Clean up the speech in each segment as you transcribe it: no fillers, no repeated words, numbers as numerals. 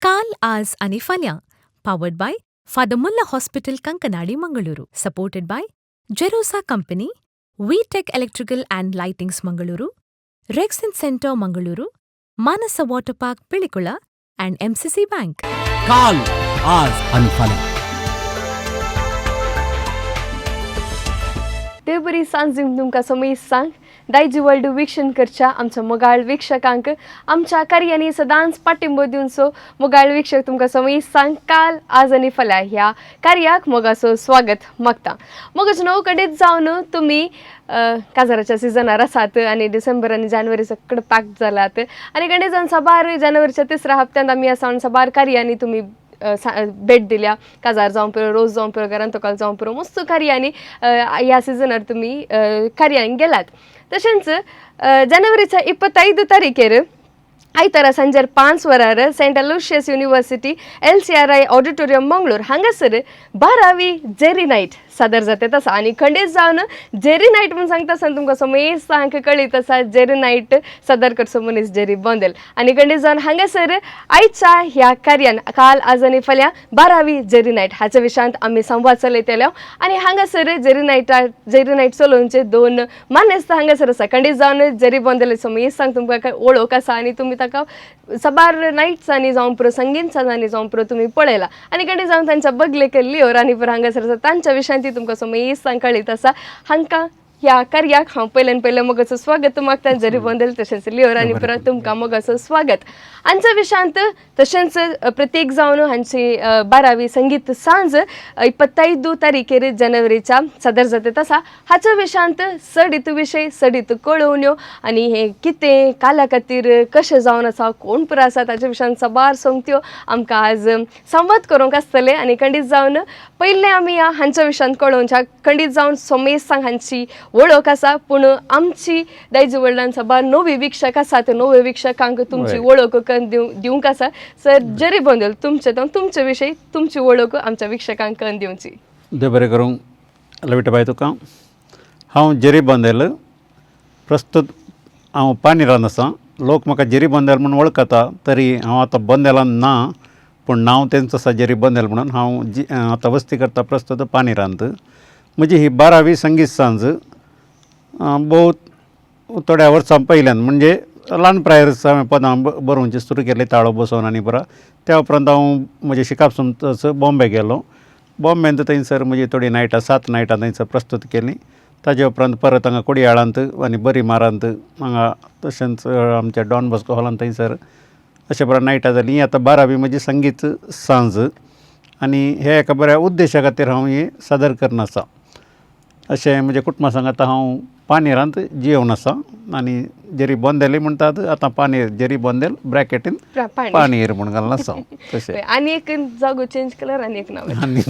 काल, आज आनी फाल्यां. Powered by Father Muller Hospital, Kankanady, Mangaluru. Supported by Jerosa Company, V Tech Electrical and Lightings, Mangaluru, Rexin Centre, Mangaluru, Manasa Water Park, Pilikula and MCC Bank. काल, आज आणि फाल्यां. देव बरी सांज दिवंक तुमकां समय सांग. दायजी वर्ल्ड वीक्षण करच्या आमच्या मोगाळ वीक्षकांक, आमच्या कार्यांनी सदांच पाठिंबो दिवचो मोगाळ वीक्षक, तुमकां समय सांग. काल, आज आनी फाल्यां ह्या कार्याक मोगाचो स्वागत मागता. मोगाचो णव कडेच जावन तुमी काजाराच्या सिजनार आसात आनी डिसेंबर आनी जानेवारी सगळें पॅक जालात आनी गणेश जावन साबार जानेवारीच्या तिसऱ्या हप्त्यांत आमी आसा आनी साबार कार्यांनी तुमी भेट दिल्या. काजार जावं पुरो, रोज जावं पुरो, घरान तोकाल जावं पुरो, मस्त कार्यांनी ह्या सिजनार तुमी कार्यांनी गेलात. तशेंच जानेवारीच्या 25 तारखेर आयतारा सांजेर 5 वरार Saint Aloysius University, LCRI Auditorium, Mangalore हांगासर 12वी जेरी नायट सादर जाता आसा. आनी खंडीत जावन जेरी नायट म्हूण सांगता आसतना तुमकां समेस्तांक कळीत आसा, जेरी नायट सादर करचो मनीस जेरी बोंदेल. आनी खंडीत जावन हांगासर आयच्या ह्या कार्यान काल, आज आनी फाल्यां 12वी जेरी नायट हाच्या विशयांत आमी संवाद चलयतले. आनी हांगासर जेरी नायटा जेरी नायट चलोवचे दोन मानेस्त हांगासर आसा. खंडीत जावन जेरी बोंदेल समेस्तांक तुमकां वळख आसा आनी तुमी ताका साबार नायट्सांनी जावं पुरो, संगीत साजांनी जावं पुरो तुमी पळयला. आनी खंडीत जावन तांच्या बगलेक लिओ रानीपूर हांगासर आसा. तांच्या विशयांत ती तुमकां समेस्तांक कळीत आसा. हांकां ह्या कार्याक हांव पयल्यान पयलें मोगाचो स्वागत मागता. जरी बोंदेल तशेंच लिओ रानीपुरा, तुमकां मोगाचो स्वागत. हांच्या विशयांत तशेंच प्रत्येक जावन हांची 12वी संगीत सांज 25 तारखेर जानेवारीच्या सादर जाता आसा. हाच्या विशयांत चडीत विशय चडीत कळोवण्यो आनी हें कितें काल्या खातीर कशें जावन आसा, कोण पुरो आसा, ताच्या विशयांत साबार सोंगत्यो आमकां आज संवाद करूंक आसतले. आनी खंडीत जावन पयलें आमी ह्या हांच्या विशयांत कळोवच्या. खंडीत जावन सोमेस्तांक हांची वळख आसा, पूण आमची दायज वर्ल्डान साबार नवी वीक्षक आसा, ते नवे वीक्षकांक तुमची वळख करून दिवंक आसा. सर जेरी बोंदेल, तुमचे तुमचे विशय तुमची वळख आमच्या वीक्षकांक करून दिवची. देव बरें करूं लविटाबाय तुका. हांव जेरी बोंदेल. प्रस्तुत हांव पानीरान आसा. लोक म्हाका जेरी बोंदेल म्हूण वळखता, तरी हांव आतां बोंदेलान ना, पूण नांव तेंचो आसा जेरी बोंदेल म्हणून. हांव जी आतां वस्ती करता प्रस्तुत पानीरांत. म्हजी ही 12वी संगीत सांज. भोव थोड्या वर्सां पयल्यान, म्हणजे ल्हान प्रायेर हांवें पदां बरोवची सुरू केली, ताळो बसोवन आनी पुरा. त्या उपरांत हांव म्हजें शिकप सोंपतच बॉम्बे गेलो. बॉम्बेंत थंयसर म्हजी थोडीं नायटां, सात नायटां थंयसर प्रस्तूत केलीं. ताजे उपरांत परत हांगा कोडियाळांत आनी बरीमारांत हांगा, तशेंच आमच्या डॉन बॉस्को हॉलांत थंयसर अशें बरें नायटां जालीं. ही आतां 12वी म्हजी संगीत सांज आनी हे एका बऱ्या उद्देशा खातीर हांव हें सादर करून आसा. अशें म्हज्या कुटुंबा सांगाता हांव पानेरांत जियोवन आसा आनी जेरी बोंदेली म्हणटात, आतां पानेर जेरी बोंदेल ब्रॅकेटीन पाणी. पानेर म्हूण घालून आसा हांव तशें. आनी एक जागो चेंज केल्यार आनी एक नांव. आनी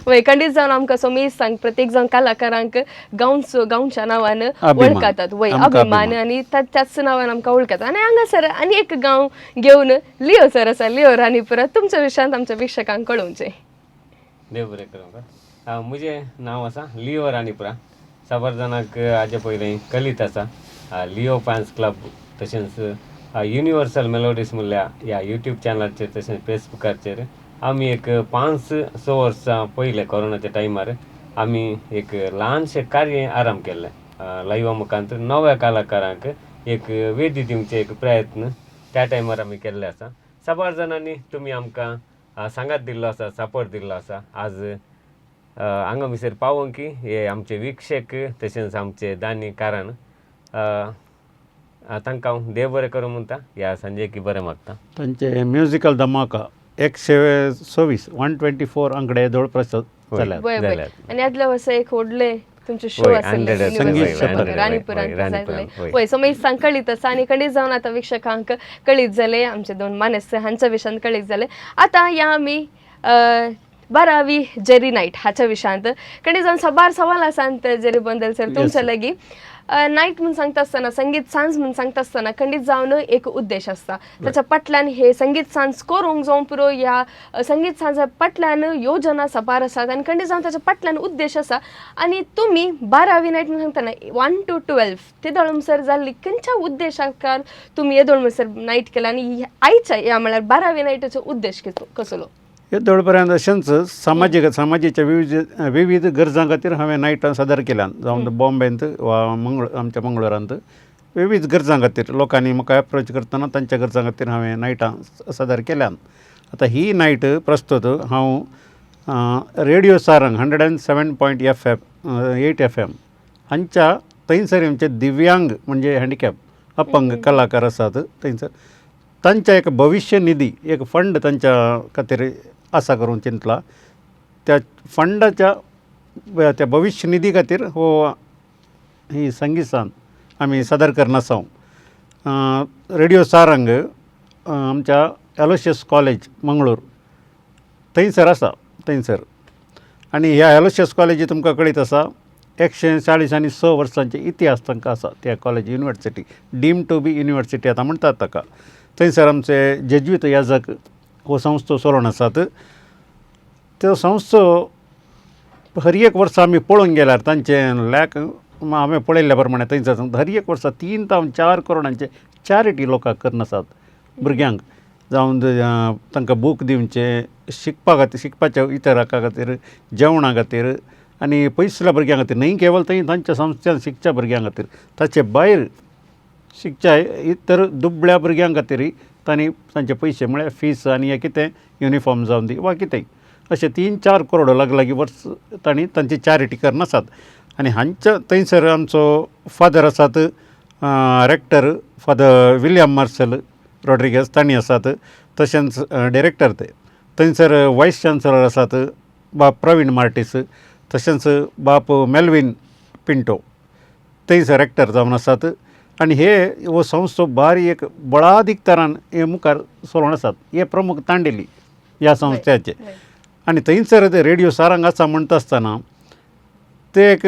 वय, खंडीत जावन आमकां समेस्तांक, प्रत्येक जावन कलाकारांक गांवचो गांवच्या नांवान अभिमान. वळखतात. वय, आमकां अभिमान. अभिमान. आनी त्याच नांवान आमकां वळखतात. आनी हांगासर आनी एक गांव घेवन लिओ सर आसा. लिओ रानीपुरा, तुमच्या विशयांत आमच्या वीक्षकांक कळोवचें. देव बरें करूं. म्हजें नांव आसा लिओ राणीपुरा. साबार जाणांक हाजे पयलीं कलीत आसा लिओ फॅन्स क्लब, तशेंच युनिवर्सल मेलोडीज म्हणल्या ह्या युट्यूब चॅनलाचेर तशेंच फेसबुकाचेर आमी एक 5-6 वर्सां पयलें कोरोनाच्या टायमार आमी एक ल्हानशें कार्य आरंभ केल्लें. लायवा मुखांत नव्या कलाकारांक एक वेदी दिवचे एक प्रयत्न त्या टायमार आमी केल्ले आसा. साबार जाणांनी तुमी आमकां सांगात दिल्लो आसा, सपोर्ट दिल्लो आसा. आज हांगा भितर पावोंक की हे आमचे वीक्षक तशेंच आमचे दानी कारण तांकां हांव देव बरें करूं म्हणटा, ह्या सांजेकी बरें मागता. तांचे म्युजिकल धमाका 124, 124 आंकडे जोड प्रस्तुत जाल्यात. वय वय जाल्यात. आनी आदल्या वर्सा एक व्हडलें तुमचें शो वय, आसलें. 100 संगीत शतक. राणीपुरांत राणीपुरांत, जाल्लें. वय. वय, समेस्तांक कळीत आसा आनी खंडीत जावन आतां वीक्षकांक कळीत जालें, आमचे दोन मानेस्त हांच्या विशयांत कळीत जालें. आतां ह्या आमी 12वी जेरी नायट हाच्या विशयांत खंडीत जावन साबार सवाल आसात. जेरी बोंदेल सर, तुमच्या लागीं नायट म्हूण सांगता आसतना, संगीत सांज म्हूण सांगता आसतना खंडीत जावन एक उद्देश आसता. ताच्या फाटल्यान हे संगीत सांज करूंक जावं पुरो, ह्या संगीत सांजा फाटल्यान योजना साबार आसात आनी खंडीत जावन ताच्या फाटल्यान उद्देश आसा. आनी तुमी 12वी नायट म्हूण सांगतना 1 to 12 ते म्हणसर जाल्ली खंयच्या उद्देशाकार तुमी येदोळ म्हणसर नायट केला आनी आयच्या ह्या म्हळ्यार 12वी नायटाचो उद्देश कसलो? येदोळ पर्यंत अशेंच सामाजीक समाजाच्या विविध विविध गरजां खातीर हांवें नायटां सादर केल्यात, जावं बॉम्बेंत वा आमच्या मंगळुरांत. विविध गरजां खातीर लोकांनी म्हाका एप्रोच करतना तांच्या गरजां खातीर हांवें नायटां सादर केल्यात. आतां ही नायट प्रस्तुत हांव radio Sarang 107 .F F 8 FM हांच्या थंयसर आमचे दिव्यांग म्हणजे हँडिकॅप अपंग कलाकार आसात थंयसर तांच्या एक भविश्य निधी एक फंड तांच्या खातीर आसा करूंक चिंतला. त्या फंडाच्या त्या भविश्य निधी खातीर हो ही संगीत सांज आमी सादर करना आसा. रेडियो सारंग आमच्या एलोशियस कॉलेज मंगळूर थंयसर आसा थंयसर. आनी ह्या एलोशियस कॉलेजी तुमकां कळीत आसा 146 वर्सांचे इतिहास तांकां आसा. त्या college university deemed to be university आतां म्हणटात ताका. थंयसर आमचे जेज्वित याजक हो संस्थो चलोवन आसात. त्यो संस्थो हर एक वर्सा आमी पळोवंक गेल्यार तांचें लॅक हांवें पळयल्ल्या प्रमाणे थंयसर हर एक वर्सा 3 ते 4 करोडांचे चॅरिटी लोकांक करून आसात. भुरग्यांक जावं तांकां बूक दिवचे, शिकपा खातीर, शिकपाच्या इतराका खातीर, जेवणा खातीर आनी पयसुल्ल्या भुरग्यां खातीर, न्हय केवल थंय तांच्या संस्थेन शिकच्या भुरग्यां खातीर, ताचे भायर शिकच्या इतर दुबळ्या भुरग्यां खातीरय तांणी तांचे पयशे म्हळ्यार फीस आनी हें कितें युनिफॉर्म जावन दी वा कितेंय अशें 3-4 करोड लागीं लागीं वर्स तांणी तांची चॅरिटी करून आसात. आनी हांच्या थंयसर आमचो फादर आसात, rector father William Marcel Rodrigues तांणी आसात, तशेंच डिरेक्टर ते. थंयसर वायस चान्सलर आसात बाब प्रवीण मार्टीस, तशेंच बाप मेल्वीन पिंटो थंयसर रेक्टर जावन आसात. आनी हे हो संस्थो बारी एक बळादीक तरान हे मुखार चलोवन आसात. हे प्रमुख तांडेली ह्या संस्थेचे. आनी थंयसर ते रेडियो सारंग आसा म्हणटा आसतना ते एक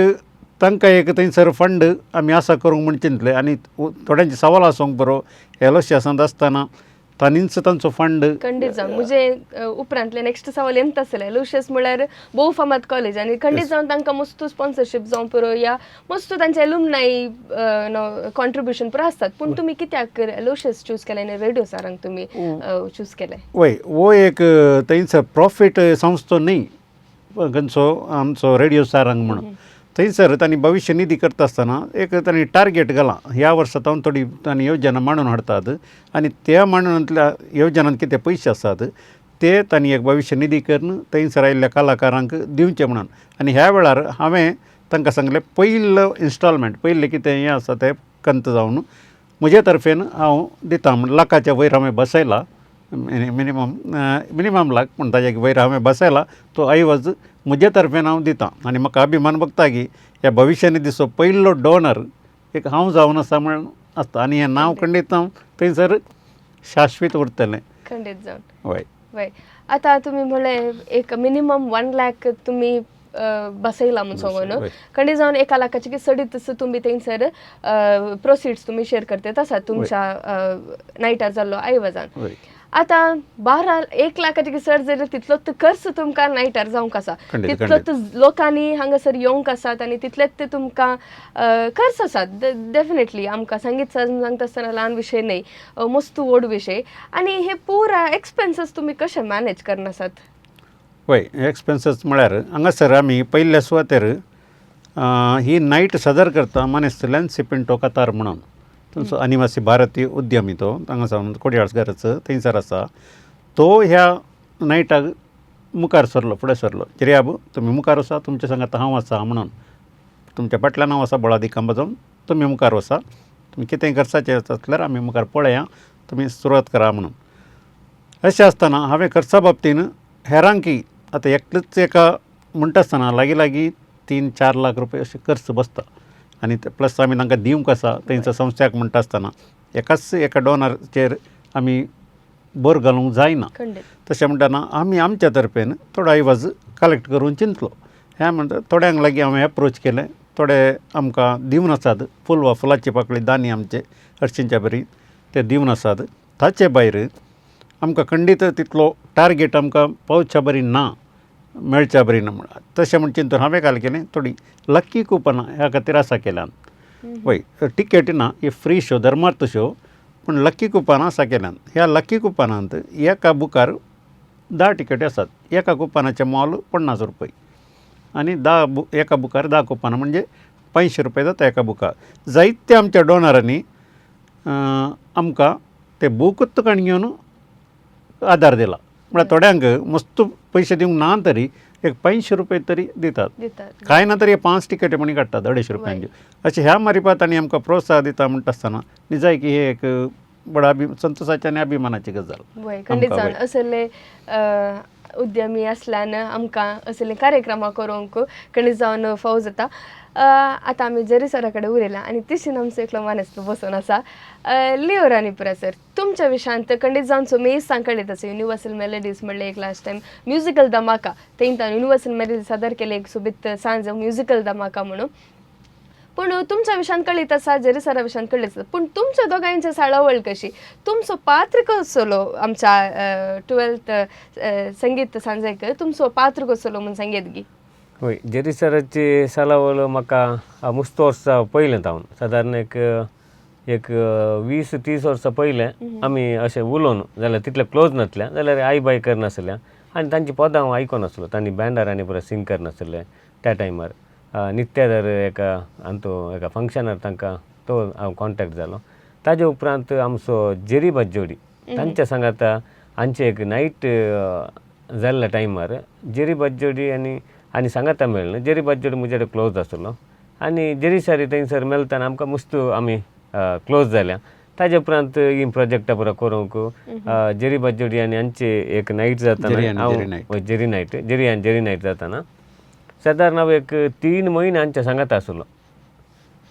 तांकां एक थंयसर फंड आमी आसा करूंक म्हूण चिंतलें. आनी थोड्यांचे सवाल आसूंक बरो एलोशियसांत आसतना तांणीच तांचो फंड खंडीत जावन म्हजे उपरांतले नेक्स्ट सवाल येता आसलें. एलोशियस म्हळ्यार भोव फामाद कॉलेज आनी खंडीत जावन तांकां मस्तू स्पॉन्सरशीप जावं पुरो या मस्तू तांचे एलुमनाय कॉन्ट्रिब्युशन पुरो आसतात, पूण तुमी कित्याक एलोशियस चूज केलें आनी रेडियो सारंग तुमी चूज केलें? वय, हो एक थंयसर प्रॉफीट संस्थो न्हय खंयचो आमचो रेडियो सारंग म्हणून. थंयसर तांणी भविश्य निधी करता आसतना एक तांणी टार्गेट घालां, ह्या वर्सा तावन थोडी तांणी योजना मांडून हाडटात आनी त्या मांडूनांतल्या योजनांत कितें पयशे आसात ते तांणी एक भविश्य निधी करून थंयसर आयिल्ल्या कलाकारांक दिवचे म्हणून. आनी ह्या वेळार हांवें तांकां सांगलें पयलो इन्स्टॉलमेंट पयलें कितें हें आसा तें कंत जावन म्हजे तर्फेन हांव दिता म्हण लाखाच्या वयर हांवें बसयला, मिनिमम मिनिमम लाख पूण ताज्या वयर हांवें बसयला तो ऐवज म्हजे तर्फेन हांव दितां. आनी म्हाका अभिमान भोगता की ह्या भविश्य निधीचो पयलो डोनर एक हांव जावन आसा म्हण आसता. आनी हें नांव खंडीत हांव थंयसर शाश्वीत उरतलें. खंडीत जावन. वय. वय, आतां तुमी म्हणलें एक मिनिमम 1 लाख तुमी बसयला म्हूण सांगो न्हू, खंडीत जावन 1 लाखाचे चडीत तुमी थंयसर प्रोसिड्स तुमी शेअर करतात आसा तुमच्या नायटार जाल्लो ऐवजान. आतां 12-1 लाखाचे चड जाल्यार तितलोच खर्च तुमकां नायटार जावंक आसा, तितलोच लोकांनी हांगासर येवंक आसात आनी तितलेच ते तुमकां खर्च आसात. डेफिनेटली आमकां संगीत सांगता आसतना ल्हान विशय न्हय, मस्त व्हड विशय. आनी हे पुरा एक्सपेन्सीस तुमी कशे मॅनेज करना आसात? वय, एक्सपेन्सीस म्हळ्यार हांगासर आमी पयल्या सुवातेर ही नायट सादर करता मानेस्त लॅन्सी पिंटो कतार म्हणून, थंयचो अनिवासी भारतीय उद्यमी, तो हांगा सावन कोडयाळघराच थंयसर आसा. तो ह्या नायटाक मुखार सरलो, फुडें सरलो, किर्याब तुमी मुखार वचा, तुमच्या सांगात हांव आसा म्हणून, तुमच्या फाटल्यान हांव आसा बळादी कांबा जावन तुमी मुखार वचा, तुमी कितें खर्चाचें आसल्यार आमी मुखार पळया, तुमी सुरवात करा म्हणून. अशें आसतना हांवें खर्चा बाबतीन हेरांकी आतां एकलेच एका म्हणटा आसतना लागीं लागीं 3-4 लाख रुपया अशे खर्च बसता. आनी प्लस आमी तांकां दिवंक आसा थंयच्या संस्थ्याक म्हणटा आसतना एकाच एका डोनरचेर आमी भर घालूंक जायना. तशें म्हणटना आमी आमच्या तर्फेन थोडो ऐवज कलेक्ट करून चिंतलो. हें म्हणटा थोड्यांक लागीं हांवें एप्रोच केलें, थोडे आमकां दिवन आसात फूल वा फुलाची पाकळी दानी आमचे हरशींच्या बरी ते दिवन आसात. ताचे भायर आमकां खंडीत तितलो टार्गेट आमकां पावच्या बरी ना, मेळच्या बरी ना म्हण तशें म्हण चिंतून हांवें काल केलें थोडी लक्की कुपनां ह्या खातीर आसा केल्यान. वय टिकेट ना, ही फ्री शो, धर्मार्थ शो, पूण लक्की कुपनां आसा केल्यान. ह्या लक्की कुपनांत एका बुकार 10 टिकेटी आसात. एका कुपनाचें मोल 50 रुपया आनी 10 एका बुकार 10 कुपनां म्हणजे 500 रुपया जाता एका बुकार. जायते आमच्या डोनरांनी आमकां ते बुकूच काण घेवन आदार दिला. म्हळ्यार थोड्यांक मस्त पयशे दिवंक ना तरी एक 500 रुपया तरी दितात, कांय ना तरी 5 टिकेटी म्हणी काडटात 250 रुपयांच्यो. अशें ह्या मारिपात तांणी आमकां प्रोत्साहन दिता म्हणटा आसतना निजाय की हे एक बडा संतोषाची आनी अभिमानाची गजाल. खंडीत जावन असले उद्यमी आसल्यान आमकां असले कार्यक्रमां करूंक खंडीत जावन फावो जाता. आतां आमी जेरी सरा कडेन उलयला आनी तिशीन आमचो एकलो मानेस्त बसून आसा, लिओ राणीपुरा सर. तुमच्या विशयांत खंडीत जावन समेस्तांक कळीत आसा युनिवर्सल मेलोडीज म्हणलें एक लास्ट टायम म्युजिकल धमाका, थंय युनिवर्सल मेलोडीज सादर केले एक सोबीत सांज म्युजिकल धमाका म्हणून. पूण तुमच्या विशयांत कळीत आसा, जेरी सरा विशयांत कळीत आसा, पूण तुमच्या दोगांयच्या साळावळ कशी, तुमचो पात्र कसलो आमच्या 12th संगीत सांजेक तुमचो पात्र कसलो म्हूण सांगेत गी? वय, जेरी सराची सालावळ म्हाका मुस्त वर्सां पयलें तावन सादारण एक एक 20-30 वर्सां पयलें आमी अशें उलोवन जाल्यार तितलें क्लोज नासलें जाल्यार आई बाय करनासल्या आनी तांची पदां हांव आयकनासलो. तांणी बँडार आनी पुरो सिंग करनासले त्या टायमार. नित्यादर एका आमचो एका फंक्शनार तांकां तो हांव कॉन्टेक्ट जालो. ताजे उपरांत आमचो जेरी बाजोडी तांच्या सांगाता आमचे एक नायट जाल्ल्या टायमार जेरी बाजोडी आनी आनी सांगाता मेळ्ळें. जेरी बाजोडी म्हजे कडेन क्लोज आसलो आनी जेरी सर थंयसर मेळतना आमकां मस्त आमी क्लोज जाल्या. ताजे उपरांत ही प्रोजेक्टां पुरो करूंक जेरी बाजोडी आनी आमचे एक नायट जातना हांव जेरी नायट जेरी आनी जेरी नायट जातना सादारण हांव एक 3 म्हयने आमच्या सांगाता आसलो.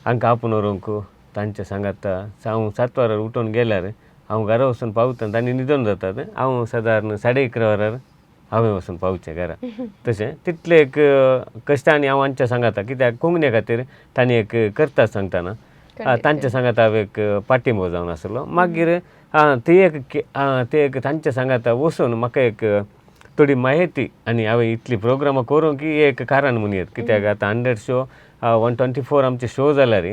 हांकां आपोवन व्हरूंक तांच्या सांगाता हांव 7 वरार उठून गेल्यार हांव घरा वचून पावता तांणी न्हिदोन जातात. हांव सादारण 11:30 वरार हांवें वचून पावचें घरा. तशें तितलें एक कश्टांनी हांव आमच्या सांगाता, कित्याक कोंकणी खातीर तांणी एक करता सांगतना तांच्या सांगाता हांव एक पाठिंबो जावन आसलो. मागीर ते एक ते एक तांच्या सांगाता वचून म्हाका एक थोडी म्हायती आनी हांवें इतली प्रोग्रामां करूंक की एक कारण म्हूण येत, कित्याक आतां 100 शो 124 आमचे शो जाल्यार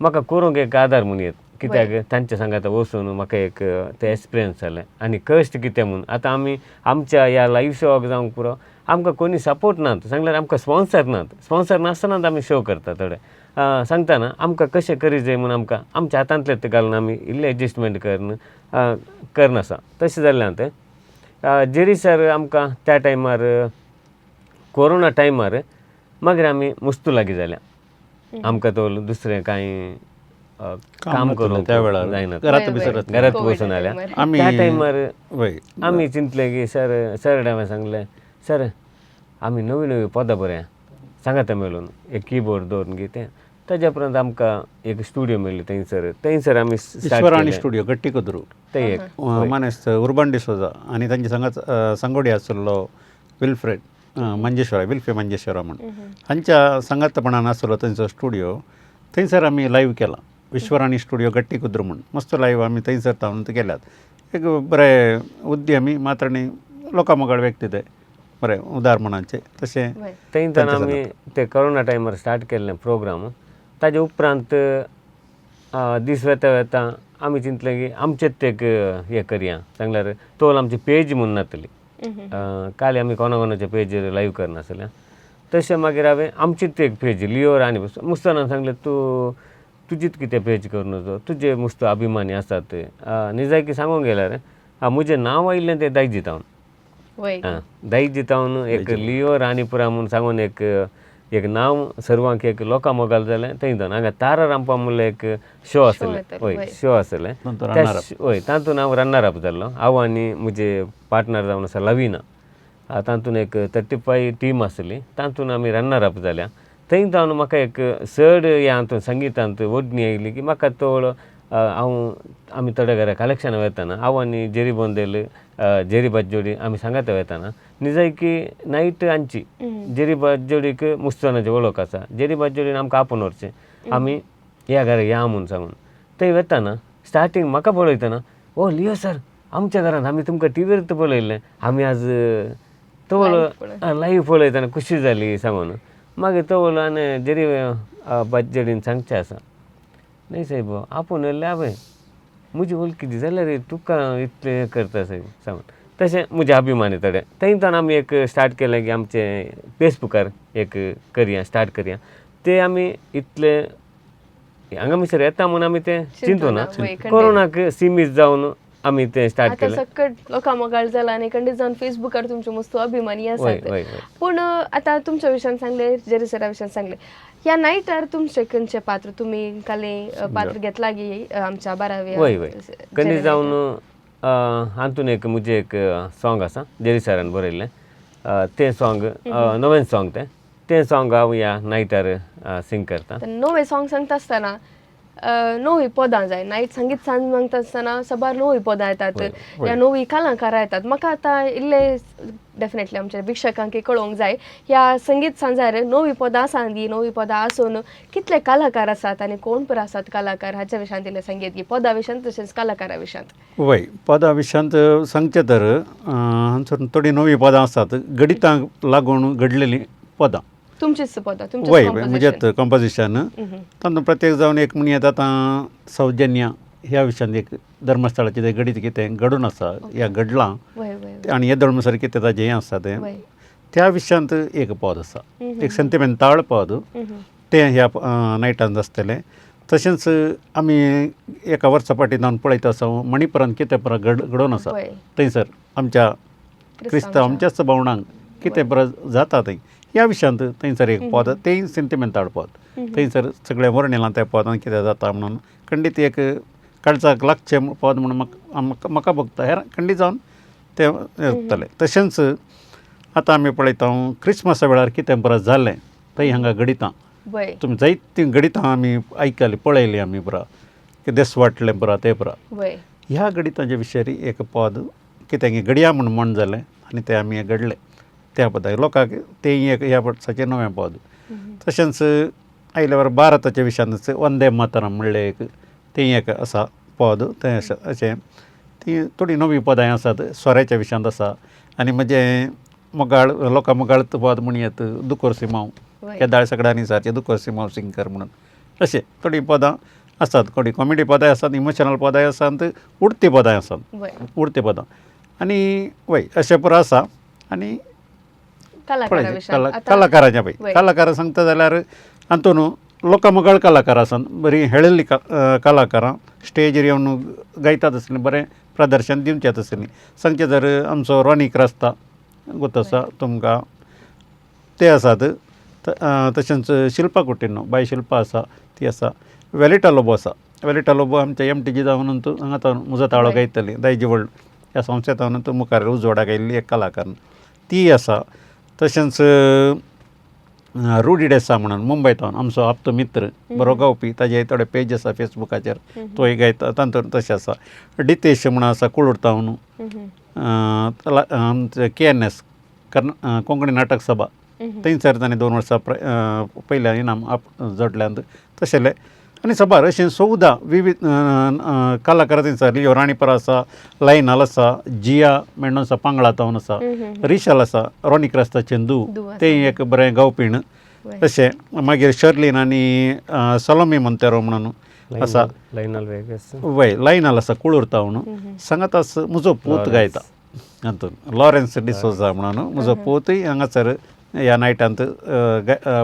म्हाका करूंक एक आदार म्हूण येत, कित्याक तांच्या सांगाता वचून म्हाका एक ते एक्सपिरियन्स जालें आनी कश्ट कितें म्हूण. आतां आमी आमच्या ह्या लायव शोवाक जावंक पुरो आमकां कोणी सपोर्ट नात, सांगल्यार आमकां स्पॉन्सर नात, स्पॉन्सर नासतनाच आमी शो करता थोडे सांगतना आमकां कशें करी जाय म्हूण आमकां आमच्या हातांतलें तें घालून आमी इल्लें एडजस्टमेंट करून करनासा. तशें जाल्ल्यान तें जेरी सर आमकां त्या टायमार कोरोना टायमार मागीर आमी मुस्तू लागीं जाल्या. आमकां तो दुसरें कांय काम करूंक त्या वेळार जायना, घरांत घरांत बसून आल्या त्या टायमार आमी चिंतलें की सर सर हांवें सांगलें सर आमी नवी नवी पदां बरया सांगाता मेळून एक किबोर्ड दवरून कितें. ताज्या उपरांत आमकां एक स्टुडियो मेळ्ळी थंयसर, थंयसर आमी ईश्वराणी स्टुडियो गट्टी कुदरू ते एक मानेस्त उर्बन डिसोजा आनी तांचे सांगात सांगोडी आसलो विल्फ्रेड मंजेश्वरा, विल्फे मंजेश्वरा म्हूण हांच्या सांगातपणान आसलो थंयचो स्टुडियो. थंयसर आमी लायव्ह केला विश्वराणी स्टुडियो गट्टी कुद्रू म्हूण मस्त लायव्ह आमी थंयसर तावन केल्यात. एक बरें उद्यमी मात्र आनी लोकां मोगाळ व्यक्ती ते बरें उदार मनाचे. तशें थंयच्यान आमी ते कोरोना टायमार स्टार्ट केल्लें प्रोग्राम. ताजे उपरांत दीस वेता वेता आमी चिंतलें की आमचेच एक हें करया, सांगल्यार तोल आमची पेज म्हूण नातली, काल आमी कोणा कोणाच्या पेजीर लायव्ह करनासलें. तशें मागीर हांवें आमचीच एक पेज लिओ राणी मुस्तानान सांगलें तूं तुजीच कितें पेज करून वचो, तुजे मुस्त अभिमानी आसात. निजायकी सांगूंक गेल्यार म्हजें नांव आयिल्लें तें दायजी तावन, दायजी तावन एक लिओ राणीपुरा म्हूण सांगून एक एक नांव सर्वांक एक लोकां मोगाल जालें थंय जावन हांगा तारा रामपा म्हणल्यार एक शो आसलें, हय शो आसलें, हय तातूंत हांव रनर अप जाल्लो. हांव आनी म्हजे पार्टनर जावन आसा लवीना, तातूंत एक 35 टीम आसली, तातूंत आमी रनर अप जाल्या. थंय जावन म्हाका एक चड ह्या हातूंत संगितांत ओडणी आयली की म्हाका थोडो हांव आमी थोड्या घरा कलेक्शनां वतना हांव आनी जेरी बोंदेल जेरी बाजोडी आमी सांगात वेताना निजायकी नायट आमची जेरी बाजोडीक मुस्तनाची वळख आसा. जेरी बाजोडीन आमकां आपोवन व्हरचें आमी ह्या घरा या म्हूण सांगून थंय वेताना स्टार्टींग म्हाका पळयतना ओ लियो सर आमच्या घरांत आमी तुमकां टिवीर पळयल्लें आमी आज तो लायव्ह पळयतना खुशी जाली सांगून. मागीर तो आनी जेरी बाजोडीन सांगचें आसा न्हय सायब आपोवन येयल्लें हांवें म्हजी वळखी जाल्यार तुका इतलें हें करता सायब सांगून. तशें म्हजे अभिमानी थोडे थंयच्यान आमी एक स्टार्ट केलें की आमचें फेसबुकार एक करया स्टार्ट करया ते आमी इतले हांगा मिसर येता म्हूण आमी तें चिंतूना कोरोनाक सिमीत जावन आमी तें स्टार्ट केलें. सकट लोकां मोगाळ जाला आनी खंडीत जावन फेसबुकार तुमचे मस्त अभिमानी आसात. पूण आतां तुमच्या विशयान सांगलें जेरी सरा विशयान सांगलें ह्या नायटार तुमचें खंयचें पात्र तुमी काले पात्र घेतला गी आमच्या बाराव्या? वय वय खंडीत जावन हातून एक म्हजें एक सॉंग आसा जेरी सरान बरयल्लें तें सॉंग नवें सॉंग तें तें सॉंग हांव ह्या नायटार सिंग करता. नवें सॉंग सांगता आसतना नवी पदां जाय नायट संगीत सांज मागता आसतना सबार नवी पदां येतात ह्या नवी कलाकारां येतात. म्हाका आतां इल्ले डेफिनेटली आमच्या भिक्षकांक कळोवंक जाय ह्या संगीत सांजार नवी पदां आसा गी नवी पदां आसून कितले कलाकार आसात आनी कोण पर आसात कलाकार हाच्या विशयांत इल्लें संगीत गी पदां विशयांत तशेंच कलाकारा विशयांत. वय पदां विशयांत सांगचें तर हांगसर थोडीं नवीं पदां आसात गणितांक लागून घडलेलीं पदां तुमचीच पदां वय म्हजेंच कंपोजिशन तातूंत प्रत्येक जावन एक म्हण येता आतां सौजन्य ह्या विशयांत एक धर्मस्थळाचें तें गणीत कितें घडून आसा ह्या घडलां आनी हे धर्मसर कितें ताजें हें आसा तें त्या विशयांत एक पद आसा एक सेंतिमेंताळ पद तें ह्या नायटान आसतलें. तशेंच आमी एका वर्सा फाटीं जावन पळयत आसा मणिपुरान कितें परत घडोवन आसा थंयसर आमच्या क्रिस्तांव आमच्याच भावणांक कितें परत जाता थंय ह्या विशयांत थंयसर एक पद तेंय सेंतिमेंताळ पद थंयसर सगळें वर्णिलां त्या पदान कितें जाता म्हणून खंडीत एक काळजाक लागचें पद म्हणून म्हाका म्हाका भोगता हेर खंडीत जावन तें जातलें. तशेंच आतां आमी पळयता क्रिसमसा वेळार कितें बरें जालें थंय हांगा गणितां तुमी जायतीं गणितां आमी आयकलीं पळयलीं आमी पुरा की देस वाटलें पुरा तें पुरा ह्या गणितांच्या विशयार एक पद कितें घडया म्हूण म्हण जालें आनी तें आमी घडलें त्या पदाक लोकांक तें एक ह्या वर्साचें नवें पद. तशेंच आयल्यार भारताच्या विशयांत वंदे मातरम म्हणलें एक तें एक आसा पद तें अशें अशें तीं थोडीं नवीं पदां आसात स्वराच्या विशयांत आसा. आनी म्हजें मोगाळ लोकां मोगाळ पद म्हण येत दुकोर सिमांव केदाळ सगळ्यांनी सारचें दुकोर सिमांव सिंकर म्हणून अशें थोडीं पदां आसात. थोडीं कॉमेडी पदां आसात इमोशनल पदां आसात उडती पदां आसात उडती पदां आनी वय अशें पुरो आसा. आनी कलाकाराच्या पळय कलाकारां सांगता जाल्यार हातून लोकां मोगाळ कलाकार आसात बरीं हेळिल्लीं कलाकारां स्टेजीर येवन गायतात आसलीं बरें प्रदर्शन दिवचें आसलीं. सांगचें जर आमचो रोनी क्रास्ता गोत आसा तुमकां ते आसात. तशेंच शिल्पा कुटिन्हो बाय शिल्पा आसा ती आसा. वेलिटा लोबो आसा वेलिटा लोबो आमच्या एम टी जी जावन हांगा म्हजो ताळो गायतली दायजी वर्ल्ड ह्या संस्थेंत मुखार उजवाडाक आयिल्ली एक कलाकार ती आसा. तशेंच रुडी डेसा म्हणून मुंबयतावन आमचो आप्त मित्र बरो गावपी ताजे थोडे पेज आसा फेसबुकाचेर तोय गायता तातूंत तशें आसा. डितेश म्हणून आसा कुळूरतावन आमचें के एन एस कोंकणी नाटक सभा थंयसर ताणें 2 वर्सां पयलें इनाम जोडल्यांत तशें. आनी सभार अशें 14 विविध कलाकार थंयसर लियो राणीपरा आसा लायनाल आसा जिया मेंडोन्सा पांगळा तावन आसा रिशल आसा रोनी क्रास्ता चंदू तें एक बरें गावपीण तशें. मागीर शर्लीन आनी सलोमी मोंतेरो म्हणून आसा वय लायनाल आसा कुळूर तावन सांगातास म्हजो पूत गायता हातून लॉरेन्स डिसोजा म्हणून म्हजो पूतय हांगासर ह्या नायटांत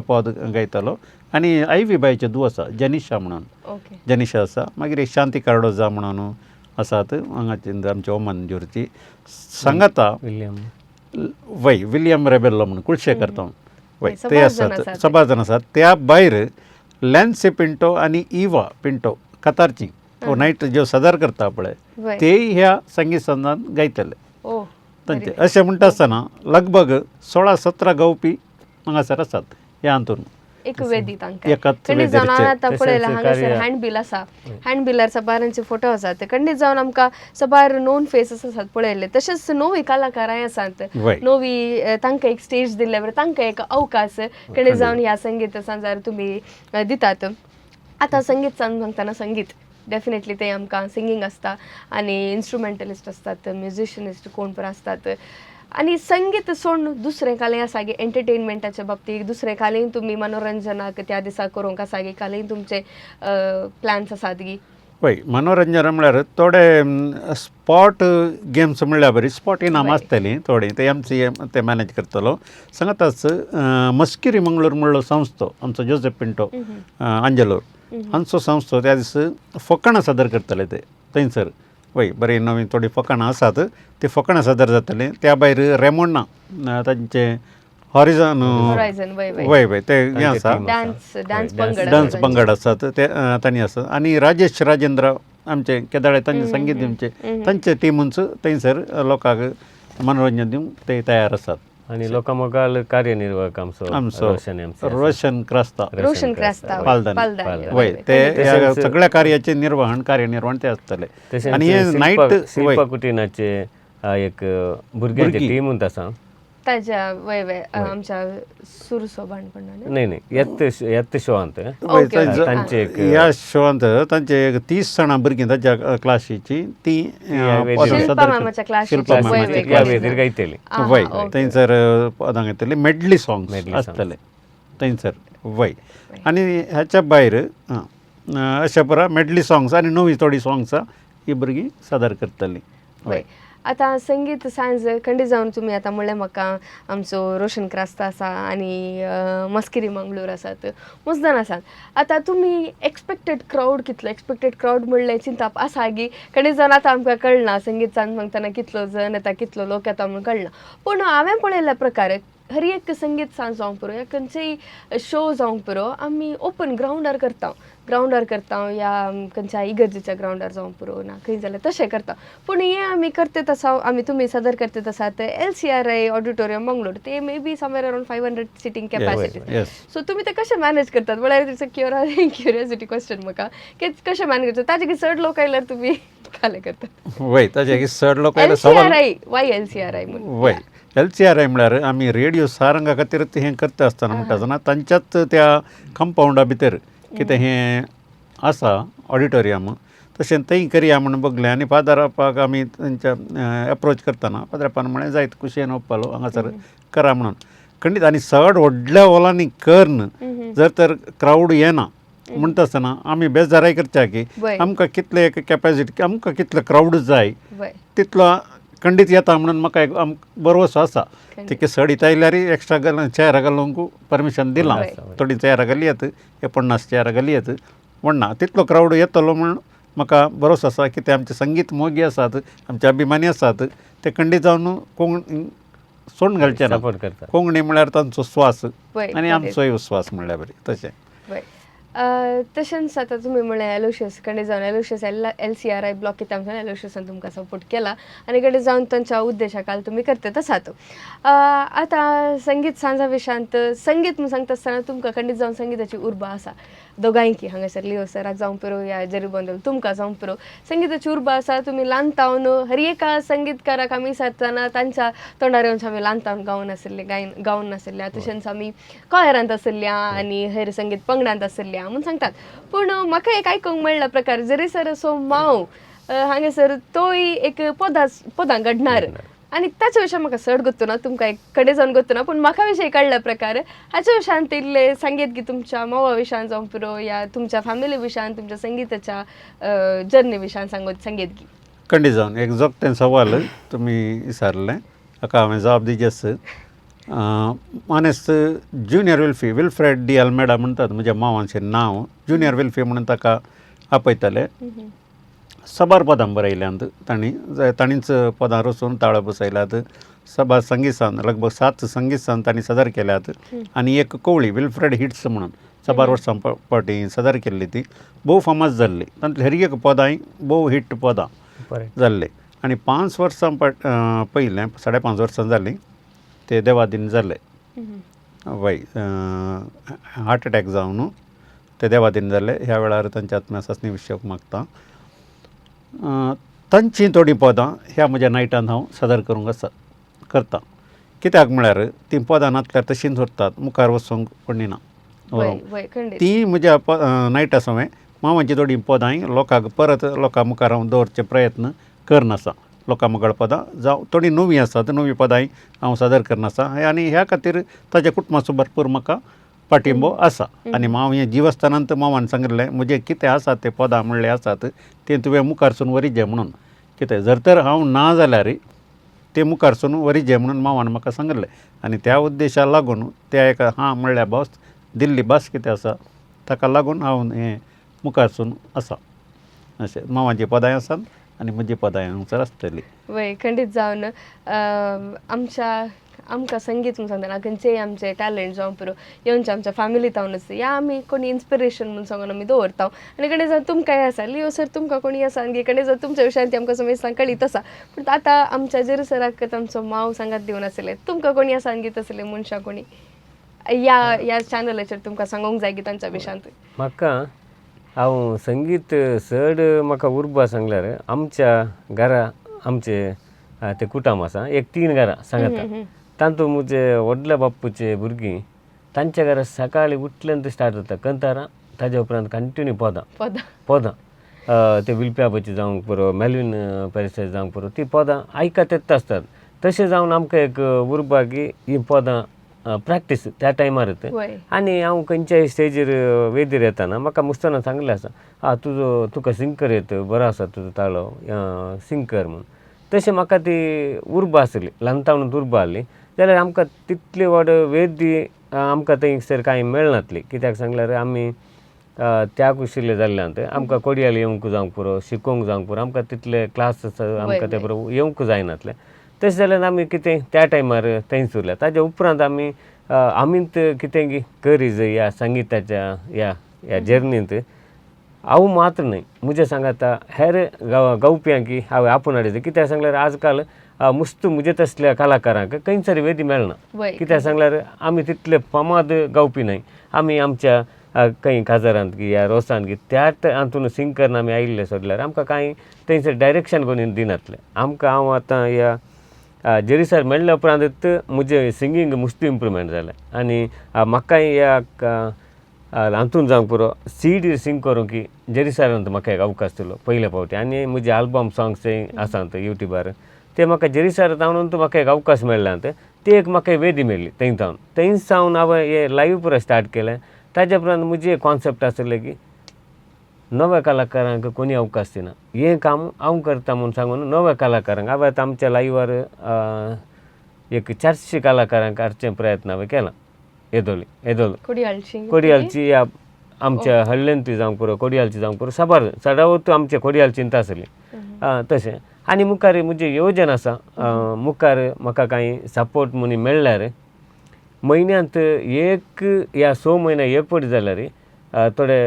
पद गायतालो. आनी आयवी बायचें धूव आसा जनिशा म्हणून जनिशा आसा. मागीर एक शांती कार्डोजा म्हणून आसात हांगाची आमच्या ओमन जोरची सांगाता वय विलियम रेबेल्लो म्हणून कुळशेकर तो वय ते आसात सबार जाण आसात. त्या भायर लॅन्सी पिंटो आनी इवा पिंटो कतारची हो नायट ज्यो सादर करता पळय तेय ह्या संगीत संदान गायतले तांचे. अशें म्हणटा आसतना लगभग 16-17 गावपी हांगासर आसात ह्या हातून. एक वेदी तांकां एकाच खंडीत जावन वेदीचेर. आतां पळयलां तशेंच हांगासर कार्य- हँडबिल आसा, हँडबिलार साबारांचे फोटो आसात. खंडीत जावन आमकां साबार नोन फेसीस आसात पळयल्ले, तशेंच नवी कलाकारांय आसात, नवी तांकां एक स्टेज दिल्ल्या बरें, तांकां एक अवकाश खंडीत जावन ह्या संगीत सांजार तुमी दितात. आतां संगीत सांगतना संगीत डेफिनेटली ते आमकां सिंगींग आसता आनी इन्स्ट्रुमेंटलिस्ट आसतात, म्युजिशनिस्ट कोण पण आसतात. आनी संगीत सोडून दुसरें कालें आसा की एंटरटेनमेंटाच्या बाबतींत दुसरें कालें तुमी मनोरंजनाक त्या दिसा करूंक आसा की कालें तुमचे प्लॅन्स आसात की? वय, मनोरंजन म्हळ्यार थोडे स्पॉट गेम्स म्हणल्यार बरी स्पॉट इनामां आसतलीं थोडीं, ते एम सी एम ते मॅनेज करतलो. सांगाताच मस्किरी मंगळूर म्हणलो संस्थो आमचो जोसेफ पिंटो आंजेलोर हांचो संस्थो त्या दीस फकाणां सादर करतले ते थंयसर. वय, बरीं नवीं थोडीं फकाणां आसात, ती फकाणां सादर जातलीं. त्या भायर रेमोण्णा तांचे हॉरिझन होरायझन, वय वय. वय वय, ते हें तांचे आसा team आसा. डान्स डान्स हय, पंगड डान्स पंगड आसात ते तांणी आसा. आनी राजेश राजेंद्र आमचे केदाळे तांचे संगीत दिवचे तांचे टिमूच थंयसर लोकांक मनोरंजन दिवंक ते तयार आसात. आनी लोकां मोगाल कार्यनिर्वाहक आमचो आमचो रोशन एम सी आसा. रोशन क्रास्ता. रोशन क्रास्ता, पालदानी. पालदानी. वय, ते ह्या तशेंच- सगळ्या कार्याचे निर्वहण कार्यनिर्वहण ते आसतले. तशेंच आनी हे नायट वय शिल्पा कुटीनाचे एक भुरग्यांचे भुरगीं. टीमूच आसा. ताज्या वय वय, आमच्या सुरसो बाणपणा न्हय न्हय, येत येत शोवांत वय, ओके, तांचे एक ह्या शोवांत तांचे एक 30 जाणां भुरगीं ताच्या क्लासीची ती ह्या पदां शिल्पा सादर मामाच्या क्लासीची, शिल्पा वय, मामाच्या वय, ह्या क्लासीची. वेदीर गायतली. वय, थंयसर पदां घेतली मेडली सॉंग्स Medley songs. आसतले थंयसर. वय, आनी ह्याच्या भायर अशा परा मेडली सॉंग्स आनी नवी थोडी सॉंग्सां ही भुरगीं सादर करतलीं. वय, आतां संगीत सांज खंडीत जावन तुमी आतां म्हणलें म्हाका आमचो रोशन क्रास्ता आसा आनी मस्किरी मंगळूर आसात, मुजदान आसात. आतां तुमी एक्सपेक्टेड क्रावड कितलो? एक्सपेक्टेड क्रावड म्हणलें चिंताप आसा की खंडीत जावन आतां आमकां कळना संगीत सांज मागतना कितलो जण येता, कितलो लोक येता म्हणून कळना. पूण हांवें पळयल्ल्या प्रकारे हर एक संगीत सांज जावंक पुरो या खंयचेय शो जावंक पुरो, आमी ओपन ग्रावंडार करता, ग्रावंडार करता या खंयच्या इगर्जेच्या ग्रावंडार जावंक पुरो ना खंय जाल्यार तशें करता. पूण हें आमी करतात आसा, आमी तुमी सादर करतात आसात LCRI auditorium Mangalore, ते may be somewhere around 500 seating capacity. So तुमी ते कशें मॅनेज करतात? म्हळ्यार it's a curiosity question म्हाका की कशें मॅनेज करतात ताजे की चड लोक आयल्यार तुमी खालें करतात? वय, ताजे चड लोक आयल्यार एल सी सवाल आर I, Y LCRI म्हणून? वय, LCRI म्हळ्यार आमी रेडियो सारंगा खातीर हें करता आसतना म्हणटा आसतना तांच्याच त्या कंपावंडा भितर कितें हें आसा ऑडिटोरियम, तशें थंय करया म्हूण बगलें. आनी फादरापाक आमी तांच्या एप्रोच करतना फादरापान म्हळें जायत कुशेन ओप्पालो हांगासर करा म्हणून. खंडीत आनी चड व्हडल्या हॉलांनी करन जर तर क्रावड येना म्हणटा आसतना आमी बेजाराय करच्या की आमकां कितले एक कॅपेसिटी, आमकां कितलो क्रावड जाय तितलो खंडीत येता म्हणून म्हाका एक भरवसो आसा. तिके चड आयल्यार एक्स्ट्रा घालून चेअरां घालूंक परमिशन दिलां, थोडीं चेअरां घाली येत, 50 चेअरां घाली येत म्हणना तितलो क्रावड येतलो म्हूण म्हाका भरोसो आसा की ते आमचे संगीत मोगी आसात, आमचे अभिमानी आसात, ते खंडीत जावन कोंकणी सोडून घालचे ना. सपोर्ट करता. कोंकणी म्हळ्यार तांचो स्वास आनी आमचोय स्वास म्हणल्यार बरी तशें. वय, तशेंच आतां तुमी म्हणलें एलोशियस कडेन जावन एलोशियस LCRI block कित्याक आमच्या एलोशियसान तुमकां सपोर्ट केला आनी कडेन जावन तांच्या उद्देशा काल तुमी करतात आसात. आतां संगीत सांजा विशयांत संगीत म्हूण सांगता आसतना तुमकां खंडीत जावन संगीताची उर्बा आसा दोगांयकी, हांगासर लिओ सराक जावंक पुरो या जेरी बोंदल तुमकां जावंक पुरो संगीताची उर्बा आसा. तुमी ल्हान तावन हर एका संगीतकाराक आमी सारतना तांच्या तोंडार येवन आमी ल्हान तावन गावन आशिल्ले, गायन गावन आशिल्ल्या, तशेंच आमी कॉयरांत आशिल्ल्या आनी हेर संगीत पंगडांत आशिल्ल्या म्हूण सांगतात. पूण म्हाका एक आयकूंक मेळ्ळा प्रकार जरी सर असो माव हांगासर तोय एक पदां पदां घडणार आनी ताच्या विशयान म्हाका चड गोत्तू ना, तुमकां एक कडेन जावन गोत्तू ना, पूण म्हाका विशय कळ्ळ्या प्रकार हाच्या विशयान इल्लें सांगीत की तुमच्या मावा विशयान जावं पुरो या तुमच्या फॅमिली विशयान तुमच्या संगीताच्या जर्नी विशयान सांगीत की. खंडीत जावन एक जोगतें सवाल तुमी विचारलें, हाका हांवें जबाब दिजेस. मानेस्त ज्युनियर विल्फी, विल्फ्रेड डी अल्मेडा म्हणटात म्हज्या मावाचें नांव, ज्युनियर विल्फी म्हणून ताका आपयताले. साबार पदां बरयल्यांत तांणी, तांणीच पदां रचून ताळो बसयल्यात. साबार संगीत लगभग 7 संगीत तांणी सादर केल्यात आनी एक कोवळी विल्फ्रेड हिट्स म्हणून साबार वर्सां फावटी सादर केल्ली, ती भोव फामाद जाल्ली. तातूंतली हर एक पदांय भोव हिट पदां जाल्ली. आनी 5 वर्सां पयलें 5.5 वर्सां जालीं ते देवादीन जाले. वय हार्ट अटॅक जावन ते देवादीन जाल्ले. ह्या वेळार तांच्या आत्म्या सासणी विशयक मागता. तांचीं थोडीं पदां ह्या म्हज्या नायटान हांव सादर करूंक आसा करता. कित्याक म्हळ्यार तीं पदां नातल्यार तशींच उरतात, मुखार वचूंक कोणी ना. ती म्हज्या नायटा सवें मामाची थोडीं पदांय लोकांक परत लोकां मुखार हांव दवरचे प्रयत्न करनासा. लोकां मुखार पदां जावं थोडीं नवीं आसात, नवीं पदांय हांव सादर करनासा आनी ह्या खातीर ताच्या कुटुंबाचो भरपूर म्हाका पाठिंबो आसा. आनी मांव हें जीव आसतना मावान सांगिल्लें म्हजें कितें आसा तें पदां म्हणलें आसात तें तुवें मुखारसून व्हरी म्हणून, कितें जर तर हांव ना जाल्यार तें मुखारसून व्हरी म्हणून मावान म्हाका सांगिल्लें. आनी त्या उद्देशा लागून त्या एका हां म्हणल्यार बस दिल्ली बस कितें आसा ताका लागून हांव हें मुखारसून आसा. अशें मावाची पदांय आसात आनी म्हजी पदांय हांगसर आसतली. वय खंडीत जावन आमच्या आमकां संगीत म्हूण सांगतना खंयचेय आमचे टॅलंट जावं पुरो येवचे आमच्या फॅमिली तावन आसता या आमी कोणी इन्स्पिरेशन म्हूण सांगून आमी दवरता. आनी कडेन जावन तुमकांय आसा लियो सर, तुमकां कोणी आसा आनी कडेन जावन तुमच्या विशयान ती आमकां समज कळीत आसा, पूण आतां आमच्या जेरी सराक तांचो माव सांगात दिवन आसले, तुमकां कोणी आसा आनी तसले मनशां कोणी ह्या ह्या चॅनलाचेर तुमकां सांगूंक जाय की तांच्या विशयांत? म्हाका हांव संगीत चड म्हाका उर्बा सांगल्यार आमच्या घरा आमचे ते कुटुंब आसा एक 3 घरां सांगता, तातूंत म्हजे व्हडल्या बाप्पूचे भुरगीं तांच्या घरा सकाळीं उठल्यान स्टार्ट जाता कंतारां, ताज्या उपरांत कंटिन्यू पदां पदां ते विल्प्याबाची जावंक पुरो, मेलवीन पेरिसाची जावंक पुरो, ती पदां आयकत येत आसतात. तशें जावन आमकां एक उर्बा की ही पदां प्रॅक्टीस त्या टायमार. आनी हांव खंयच्याय स्टेजीर वेदीर येताना म्हाका मुस्ताना सांगलें आसा, आं तुजो तुका सिंग कर येत बरो आसा तुजो ताळो सिंग कर म्हूण. तशें म्हाका ती उर्बा आसली, ल्हानतावनूच उर्बा आसली जाल्यार आमकां तितली व्हड वेदी आमकां थंयसर कांय मेळनासली. कित्याक सांगल्यार आमी त्या कुशिल्ले जाल्ल्यान आमकां कोडियाल येवंक जावंक पुरो, शिकोवंक जावंक पुरो, आमकां तितले क्लास आमकां ते पुरो येवंक जायनासले. तशें जाल्यार आमी कितें त्या टायमार थंयच उरले. ताज्या उपरांत आमी आमीच कितें करी जाय ह्या संगिताच्या ह्या ह्या जर्नींत. हांव मात्र न्हय म्हजें सांगाता हेर गावप्यांक हांवें आपोवन हाडिल्लें. कित्याक सांगल्यार आजकाल मुस्त म्हजे तसल्या कलाकारांक खंयसर वेदी मेळना. कित्याक सांगल्यार आमी तितले फामाद गावपी न्हय, आमी आमच्या खंय काजारांत की ह्या रोसांत की त्या हातून सिंग करून आमी आयिल्ले सोडल्यार आमकां कांय थंयसर डायरेक्शन कोणी दिनासलें आमकां. हांव आतां ह्या जेरी सर मेळ्ळ्या उपरांत म्हजें सिंगींग मुस्त इम्प्रुवमेंट जालें आनी म्हाकाय ह्या हातून जावंक पुरो सीडी सिंग करूंक की जेरी सरान म्हाका एक अवकाश दिलो पयले फावटी. आनी म्हजे आल्बम सॉंग्स आसात युट्यूबार ते म्हाका जेरी सर जावन म्हाका एक अवकाश मेळ्ळा, ते एक म्हाका वेदी मेळ्ळी थंय सावन. थंय सावन हांवें हें लायव्ह पुरो स्टार्ट केलें. ताज्या उपरांत म्हजें कॉन्सेप्ट आसलें की नव्या कलाकारांक कोणी अवकाश दिना, हें काम हांव करता म्हूण सांगून नव्या कलाकारांक हांवें आतां आमच्या लायव्हार एक 400 कलाकारांक हाडचे प्रयत्न हांवें केला. येदोळी येदोळ कोडियालची ह्या आमच्या हळ्ळेंतली जावंक पुरो, कोडियालची जावंक पुरो, साबार चडावत आमच्या कोडियालचींत आसली तशें. आनी मुखार म्हजें योजन आसा, मुखार म्हाका कांय सपोर्ट म्हूण मेळ्ळ्यार म्हयन्यांत एक या 6 म्हयने एक फावटी जाल्यार थोडे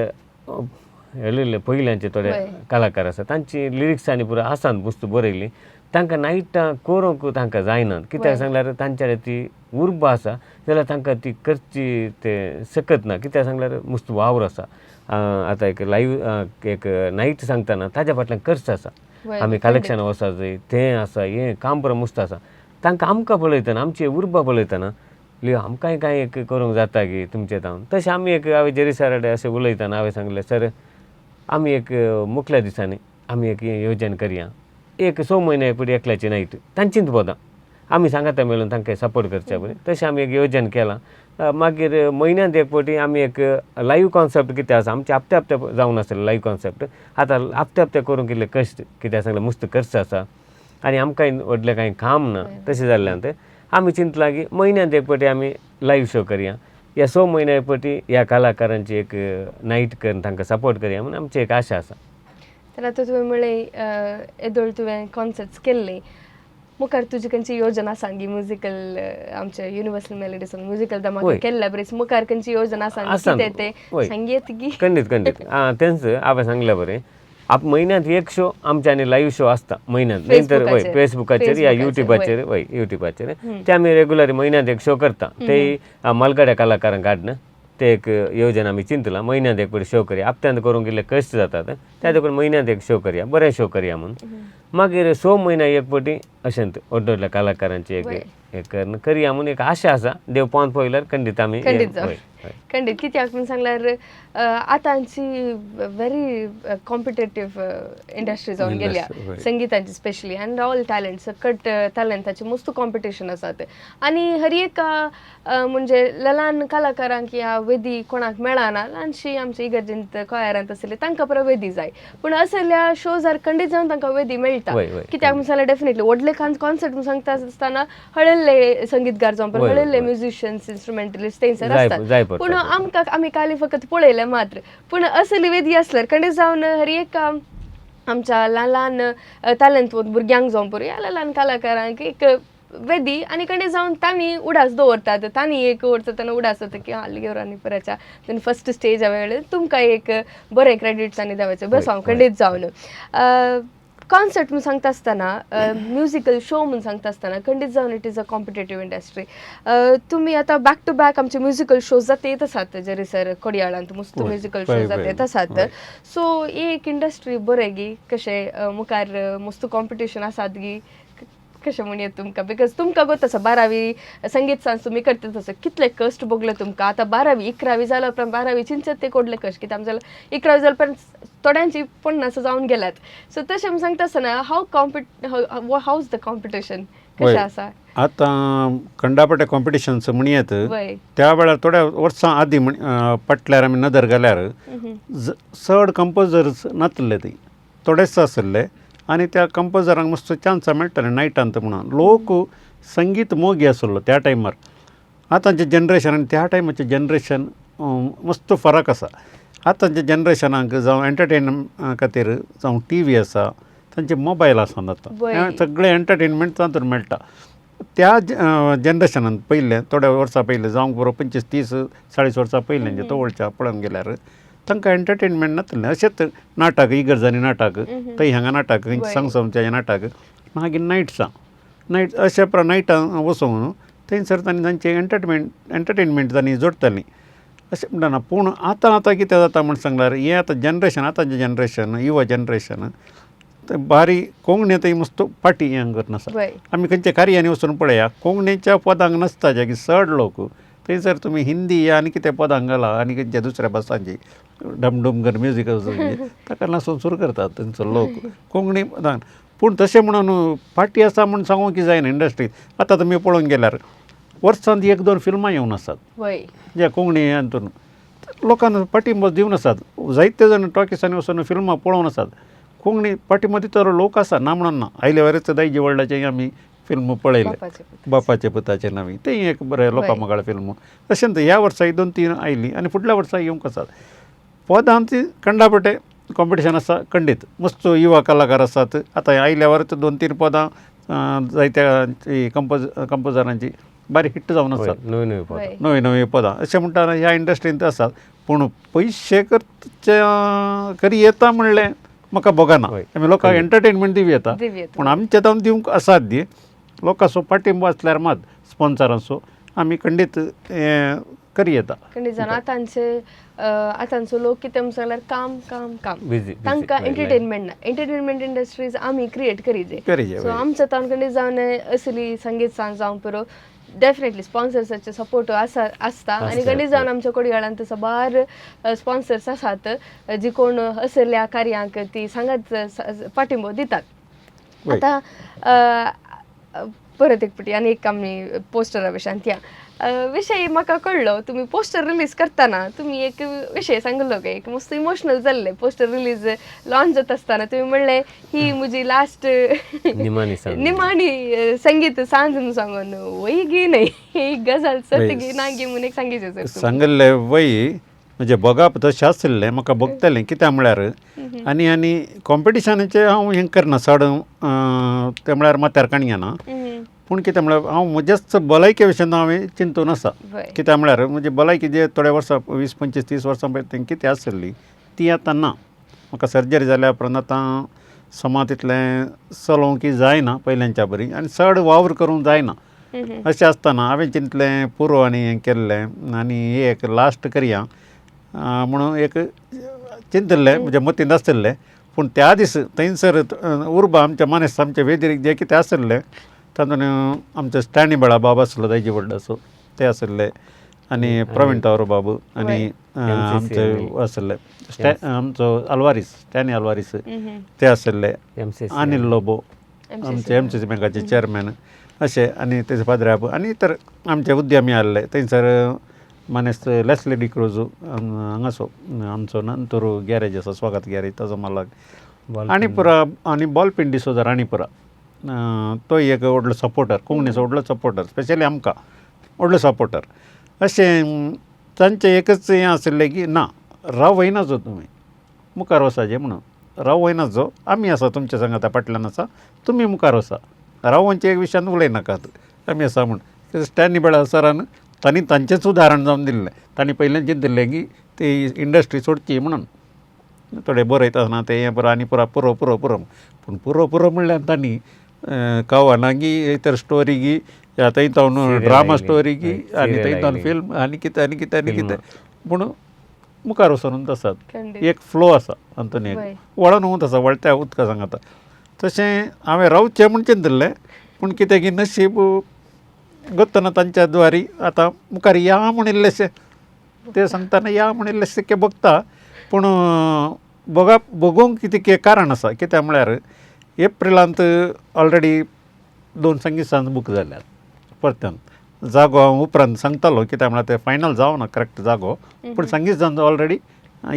हेळिल्ले पयल्यांचे थोडे कलाकार आसा तांची लिरिक्स आनी पुरो आसात वस्तू बरयल्ली, तांकां नायटां करूंक तांकां जायना. कित्याक सांगल्यार तांच्या ती उर्बा आसा जाल्यार तांकां ती करची ते शकत ना. कित्याक सांगल्यार मुस्त वावर आसा. आतां एक लायव्ह एक नायट सांगतना ताज्या फाटल्यान खर्च आसा, आमी कलेक्शन वचपाक जाय, तें आसा, हें काम पुरो मुस्त आसा. तांकां आमकां पळयतना आमची उर्बा पळयतना लियो आमकांय कांय एक करूंक जाता की तुमचें जावन. तशें आमी एक हांवें जेरी सरा अशें उलयतना हांवें सांगलें, सर आमी एक मुखल्या दिसांनी आमी एक योजन करया, एक 6 म्हयने एक एकल्याची नायट तांचीच पदां आमी सांगाता मेळून तांकां सपोर्ट करचे पळय, तशें आमी एक योजन केलां. मागीर म्हयन्यांत एक फावटी आमी एक लायव्ह कॉन्सेप्ट कितें आसा आमचे हप्ते हप्ते जावन आसले लायव्ह कॉन्सेप्ट, आतां हप्ते हप्ते करूंक इल्ले कश्ट, कित्याक सांगलें मुस्त खर्च आसा आनी आमकांय व्हडलें कांय काम ना. तशें जाल्ल्यान आमी चिंतलां की म्हयन्यांत एक फावटी आमी लायव्ह शो करया, ह्या 6 म्हयन्या एक फावटी ह्या कलाकारांची एक नायट करून तांकां सपोर्ट करया म्हूण आमची एक आशा आसा. तर आतां तुवें म्हळें येदोळ तुवें कॉन्सर्ट्स केल्ले, मुखार तुजी खंयची योजना सांगी म्युजिकल आमच्या युनिवर्सल मेलोडीज म्युजिकल धमाका केल्ल्या बरेच मुखार खंयची योजना सांगी कितें तें सांगयेत की? खंडीत खंडीत आं तेंच हांवें सांगलें बरें. आप म्हयन्यांत एक शो आमच्या आनी लायव्ह शो आसता म्हयन्यांत, न्ही तर वय फेसबुकाचेर. फेसबुकाचेर या फेसबुकाचेर, युट्यूबाचेर, वय युट्यूबाचेर ते आमी रेगुलर म्हयन्यांत एक शो करता. ते मालगड्या कलाकारांक हाडन ते एक योजन आमी चिंतलां, म्हयन्यांत एक फावटी शो करया. हप्त्यांत करूंक इल्ले कश्ट जातात, त्या देखून म्हयन्यांत एक शो करया, बरें शो करया म्हूण. मागीर 6 म्हयन्या एक फावटी अशेंच व्हड व्हडल्या कलाकारांची एक एक करून करया म्हूण एक आशा आसा. देव पावन पळयल्यार खंडीत आमी खंडीत जावं. वय, वय. खंडीत. कित्याक म्हूण सांगल्यार आतांची व्हेरी कॉम्पिटेटीव इंडस्ट्री जावन गेल्या Industry, वय. संगिताची स्पेशली, आनी ऑल टॅलंट, सकट टॅलंटाचे मस्त कॉम्पिटिशन आसात. आनी हर एक म्हणजे ल्हान कलाकारांक ह्या वेदी कोणाक मेळना, ल्हानशी आमच्या इगर्जेंत कॉयरांत आसले तांकां परत वेदी जाय, पूण असल्या शोजार खंडीत जावन तांकां वेदी मेळटा. वय, वय, कित्याक म्हूण सांगल्यार डेफिनेटली व्हडले कॉन्सर्ट म्हूण सांगता आसतना हळल्ले संगीतकार जावं परत वय, वय, हळल्ले वय. म्युझिशियन्स, इन्स्ट्रुमेंटलिस्ट थंयसर जाय आसतात. जाय पडटा पूण ते. आमकां आमी काली फकत पळयलें मात्र, पूण असली वेदी आसल्यार खंडीत जावन हर एक आमच्या ल्हान ल्हान टॅलंट भुरग्यांक जावं पुरो ह्या ल्हान कलाकारांक एक वेदी, आनी खंडीत जावन तांणी उडास दवरतात, तांणी एक व्हरता तेन्ना उडास जाता की हां लिगेवरांनी परच्या तेन्ना फर्स्ट स्टेज वेळे तुमकां एक बरें क्रेडिट्स आनी देवाचें बस हांव वय. खंडीत जावन कॉन्सर्ट म्हूण सांगता आसतना, म्युजिकल शो म्हूण सांगता आसतना खंडीत जावन it is a competitive industry. तुमी आतां बॅक टू बॅक आमचे म्युजिकल शोज जाता येत आसात, जरी सर कोडियाळांत मस्त वय, म्युजिकल वय, शो जाता वय, येत आसात. वय. सो ही एक इंडस्ट्री बरें गी कशें मुखार मस्त कॉम्पिटिशन आसात गी कशें म्हणयेत तुमकां, because तुमकां गोत आसा 12वी संगीत सांज तुमी करतात तसो कितले कश्ट भोगले तुमकां. आतां 12वी 11वी जाल्या उपरांत 12वी चिंचत ते कोडले कश्ट, कित्याक आमच्या 11वी जाल्या उपरांत थोड्यांची 50 जावन गेल्यात. सो तशें म्हूण सांगता आसतना how is the competition कशें वय. आसा? आतां कंडापटे कॉम्पिटिशन्स म्हणयेत वय. त्या वेळार थोड्या वर्सां आदीं पटल्यार आमी नदर घाल्यार चड कंपोजर्स नासले, ती थोडेच आशिल्ले आनी त्या कंपोजरांक मातसो चान्स मेळटाले नायटांत म्हणून. लोक संगीत मोगी आशिल्लो त्या टायमार. आतांचें जनरेशन आनी त्या टायमाचें जनरेशन मस्त फरक आसा. आतांच्या जनरेशनाक जावं एंटरटेन खातीर जावं टी व्ही आसा, तांचे मोबायल आसा आतां, वय. सगळें एंटरटेनमेंट तातूंत मेळटा. त्या जनरेशनान पयलें थोड्या वर्सां पयलें जावंक बरो 25 30 40 वर्सां पयलें तवळच्या पळोवंक गेल्यार तांकां एंटरटेनमेंट नासलें. अशेंच नाटक, इगर्जांनी नाटक, थंय हांगा नाटक, वय. संगसमच्या नाटक, मागीर नायट्सां नायट अशें नायटां वचून थंयसर तांणी तांचें एंटरटेनमेंट तांणी जोडटालीं अशें म्हणटा. पूण आतां आतां कितें जाता म्हण सांगल्यार हें आतां जनरेशन, आतांचें जनरेशन, युवा जनरेशन तें बारी कोंकणी थंय मस्त फाटीं हें करून आसा. वय. आमी खंयच्या कार्यांनी वचून पळया कोंकणीच्या पदांक नासता जे की चड लोक थंयसर तुमी हिंदी आनी कितें पदांक घाला आनी खंयच्या दुसऱ्या भासांची डमडुम कर म्युजीक ताका नासून सुरू करतात थंयसर लोक कोंकणी पदांक. पूण तशें म्हणून फाटीं आसा म्हूण सांगूंक जायना इंडस्ट्री. आतां तुमी पळोवंक गेल्यार वर्सांत 1-2 फिल्मां येवन आसात वय. ज्या कोंकणी हातून लोकांक पाठिंबो दिवन आसात. जायते जाण टॉकिसांनी वचून फिल्मां पळोवन आसात. कोंकणी पाठिंबो दितलो लोक आसा, ना म्हणून ना. आयले वरेच दायजी वर्ल्डाचें आमी फिल्म पळयलें, बापाचे पुताचे. बापाचे पुताचे नांवी, तें एक बरें लोकां वय. मोगाळ फिल्म. तशेंच ह्या वर्सा 2-3 आयलीं आनी फुडल्या वर्सा येवंक आसात. पदांची कंडापटे कॉम्पिटिशन आसा खंडीत, मस्त युवा कलाकार आसात. आतां आयल्या वरच 2-3 पदां जायत्या कंपोजरांची बारी हिट जावन वय, आसात, नवी नवी पदां. वय. नवी नवी पदां अशें म्हणटा ह्या इंडस्ट्रींत आसात. पूण पयशे करचे करी येता म्हणलें म्हाका भोगना. वय. आमी लोकांक एंटरटेनमेंट दिवं येता, दिवं येता. पूण आमचे जावन दिवंक आसात दी लोकांचो पाठिंबो आसल्यार मात स्पॉन्सरांचो आमी खंडीत हें करी येता. खंडीत जावन आतांचे आतांचो लोक कितें म्हूण सांगल्यार काम काम काम, Busy, busy. तांकां वय, एंटरटेनमेंट ना. एंटरटेनमेंट इंडस्ट्रीज आमी क्रिएट करीजे. करीजे, सो वय. आमच्या तावन खंडीत जावन असली संगीत सांज जावं पुरो डेफिनेटली स्पॉन्सर्साचे सपोर्ट आसा आसता. आनी आसता, खंडीत जावन वय. आमच्या कोडियाळांत साबार स्पॉन्सर्स आसात जी कोण असल्या कार्यांक ती सांगात पाठिंबो दितात. वय. आतां परत एक फावटी आनी एक आमी पोस्टरा विशयांत या विशय म्हाका कळ्ळो, तुमी पोस्टर रिलीज करतना तुमी एक विशय सांगलो काय एक मस्त इमोशनल जाल्ले. पोस्टर रिलीज लॉन्च जाता आसतना तुमी म्हणलें ही म्हजी लास्ट निमाणी सांज. निमाणी संगीत सांज म्हणून सांगून वय गी न्हय ही गजाल सत वय. गी ना गी म्हणून एक सांगीचें सर तुमी. सांगिल्लें वय म्हणजे भोगप तशें आशिल्लें म्हाका भोगतालें. कित्याक म्हळ्यार आनी आनी कॉम्पिटिशनाचें हांव हें करना चड तें म्हळ्यार माथ्यार काणी घेना. पूण कितें म्हळ्यार हांव म्हज्याच भलायके विशयान हांवें चिंतून आसा. वय. कित्याक म्हळ्यार म्हजी भलायकी जे थोड्या वर्सां 20 25 30 वर्सां पळय तें कितें आशिल्ली ती आतां ना. म्हाका सर्जरी जाल्या उपरांत आतां समा तितलें चलोवंक जायना पयल्यांच्या बरी आनी चड वावर करूंक जायना. अशें आसतना हांवें चिंतलें पुरो आनी हें केल्लें आनी एक लास्ट करया म्हणून एक चिंतिल्लें, म्हज्या मतींत आशिल्लें. पूण त्या दीस थंयसर उर्बा आमच्या मानेस्त आमच्या वेदीर जे कितें आशिल्लें तातूंत आमचो स्टॅनी बेळा बाब आसलो ताजे व्हडलो ते आशिल्ले आनी प्रवीण तावरो बाबू आनी आमचे आशिल्ले आमचो अल्वारीस स्टॅनी अल्वारीस ते आशिल्ले, अनिल लोबो आमचे एमसीसी बँकाचे चेअरमॅन अशें आनी तेजे पाद्रे आनी इतर आमचे उद्यमी आहले थंयसर मानेस्त लेस्ली डिक्रोजो हांगासो आमचो नंतर गॅरेज आसा स्वागत गॅरेज ताजो मालक आनी पुरा आनी बॉलपिन डिसोजा राणीपुरा तो एक व्हडलो सपोर्टर, कोंकणीचो व्हडलो सपोर्टर, स्पेशली आमकां व्हडलो सपोर्टर. अशें तांचें एकच हें आशिल्लें की ना राव वयनाचो तुमी मुखार वचाचें म्हणून, राव वयनाचो आमी आसा तुमच्या सांगाता फाटल्यान आसा तुमी मुखार वचा, रावोंचे एक विशयान उलयनाकात आमी आसा म्हूण. स्टॅनी बेळा सरान तांणी तांचेंच उदाहरण जावन दिल्लें, तांणी पयलें चिंतिल्लें की ती इंडस्ट्री सोडची म्हणून थोडे बरयता आसतना तें हें पुरो आनी पुरो पुरो पुरो पुरो पूण पुरो पुरो म्हणल्यार तांणी कवनां इतर स्टोरी गी थंय तावन ड्रामा स्टोरी गी आनी थंय तावन फिल्म आनी कितें आनी कितें आनी कितें पूण मुखार वचून आसात. एक फ्लो आसा तातूंत एक वळोन वत आसा वळत्या उदका सांगता तशें हांवें रावचें म्हूण चिंतिल्लें पूण कितें की नशीब गतना तांच्या द्वारी आतां मुखार या म्हूण इल्लेशें ते सांगतना या म्हूण इल्लेशें बगता पूण बघा बगोवंक कितें कारण आसा कित्याक म्हळ्यार एप्रिलांत ऑलरेडी 2 संगीत सांज बूक जाल्यात परत्यान जागो हांव उपरांत सांगतालो कित्याक म्हळ्यार ते फायनल जावना करेक्ट जागो पूण संगीत सांज ऑलरेडी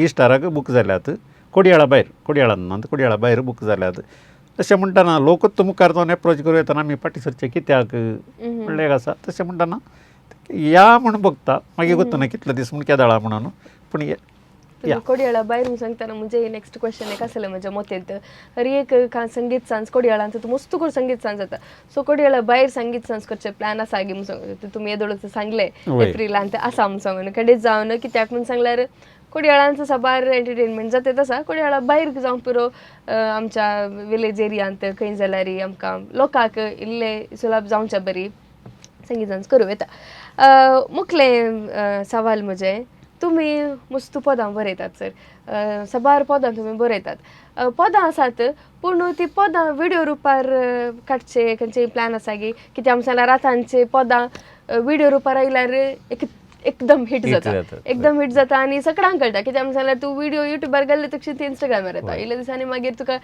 इस्टराक बूक जाल्यात कोडयाळा भायर, कोडयाळान ना कोडयाळा भायर बूक जाल्यात. तशें म्हणटना लोकूच मुखार जावन एप्रोच करूं येतना आमी फाटीं सरचें कित्याक म्हणलें एक आसा. तशें म्हणटना या म्हूण बगता मागीर वतना कितले दीस म्हूण केदळा म्हणून पूण कोडयाळा भायर सांगतना म्हणजे नेक्स्ट क्वेश्चन एक आसलें म्हज्या मतेंत हर एक संगीत सांज कोडयाळांत तूं मस्त करून संगीत सांज जाता सो कोडयाळा भायर संगीत सांज करचे प्लॅन आसा गी म्हूण सांगता तुमी येदोळच सांगलें एप्रिलांत आसा म्हूण सांगून खंडीत जावन कित्याक म्हूण सांगल्यार कोडयाळांत साबार एंटरटेनमेंट जाता तसा कोडयाळा भायर जावंक पुरो आमच्या विलेज एरियांत खंय जाल्यार आमकां लोकांक इल्लें सुलभ जावच्या बरी संगीत सांज करूं येता. मुखलें सवाल म्हजें तुमी मस्त पदां बरयतात सर, साबार पदां तुमी बरयतात, पदां आसात पूण ती पदां विडियो रुपार काडचे खंयचे प्लॅन आसा की कित्याक आमच्या जाल्यार आतांचे पदां विडियो रुपार आयल्यार एक एकदम हिट जाता, एकदम हिट जाता आनी सगळ्यांक कळटा कित्याक आमच्या जाल्यार तूं विडियो युट्यूबार घाल्ले तशी ती इंस्टाग्रामार येता इल्ले दिसांनी मागीर तुका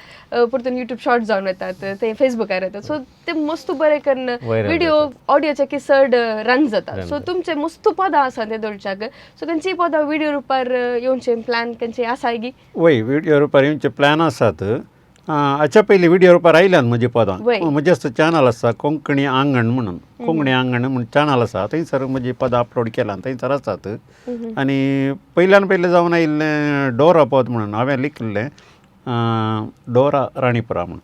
परतून युट्यूब शॉर्ट जावन येतात ते फेसबुकार येतात सो ते मस्त बरें करून विडियो ऑडियोचे की चड रन जाता. सो तुमचे मस्त पदां आसा ते दोळच्याक सो खंयची पदां विडियो रुपार येवचे प्लॅन खंयचे आसा गी? वय विडियो रुपार येवचे प्लॅन आसात. हाच्या पयलीं विडियो रुपार आयल्यान म्हजी पदां, म्हजें चॅनल आसा कोंकणी आंगण म्हणून, कोंकणी आंगण म्हूण चॅनल आसा थंयसर म्हजी पदां अपलोड केलां थंयसर आसात. आनी पयल्यान पयलें जावन आयिल्लें डोरा पद म्हणून हांवें लिखिल्लें डोरा राणीपुरा म्हणून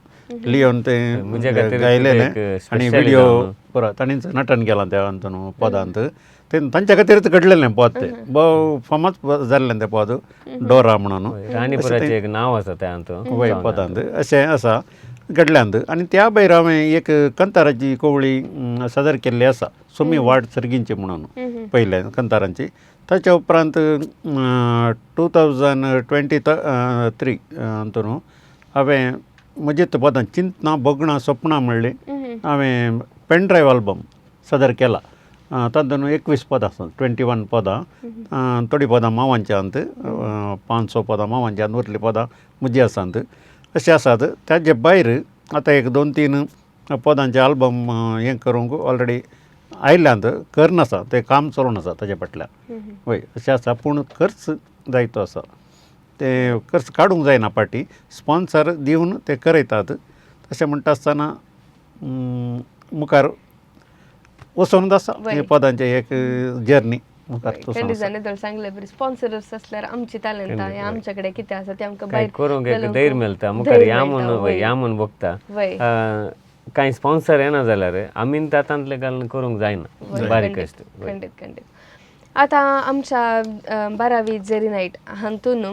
लियोन तें गायलेलें आनी विडियो पुरा ताणीच नटन केलां त्या अंतून पदांत ते तांच्या खातीरच घडलेलें पद तें भोव फामाद जाल्लें तें पद डोरा म्हणून राणीपुराचें एक नांव आसा त्या वय पदांत अशें आसा घडल्यांत. आनी त्या भायर हांवें एक कंताराची कोवळी सादर केल्ली आसा सुमी वाट सर्गींची म्हणून पयलें कंतारांची. ताच्या उपरांत 2023 अंतून हांवें म्हजेच पदां चिंतना भोगणां सपनां म्हणलीं हांवें पेन ड्रायव आल्बम सादर केला. तातूंत 21 पदां आसात, 21 पदां, थोडीं पदां मावांच्या आंत, 5-6 पदां मावांच्या आंत, उरलीं पदां म्हजी आसात अशें आसात. ताजे भायर आतां एक 2-3 पदांचे आल्बम हें करूंक ऑलरेडी आयल्यांत, करून आसा तें काम चलून आसा ताजे फाटल्यान वय अशें आसा. पूण खर्च जायतो आसा, ते खर्च काडूंक जायना पाटी स्पॉन्सर दिवन ते करयतात. तशें म्हणटा आसतना मुखार वचोन आसा हे पदांचे एक जर्नी मुखार खंडीत सांगलें बरें. स्पॉन्सर्स आसल्यार आमची टॅलंट आमच्या कडेन कितें आसा तें आमकां भायर करूंक एक धैर्य मेळटा मुखार या म्हणून या म्हणून बगता. कांय स्पॉन्सर येना जाल्यार आमी तातूंतलें घालून करूंक जायना बारीक कश्ट. खंडीत खंडीत. आतां आमच्या बारावी जेरी नायट हातून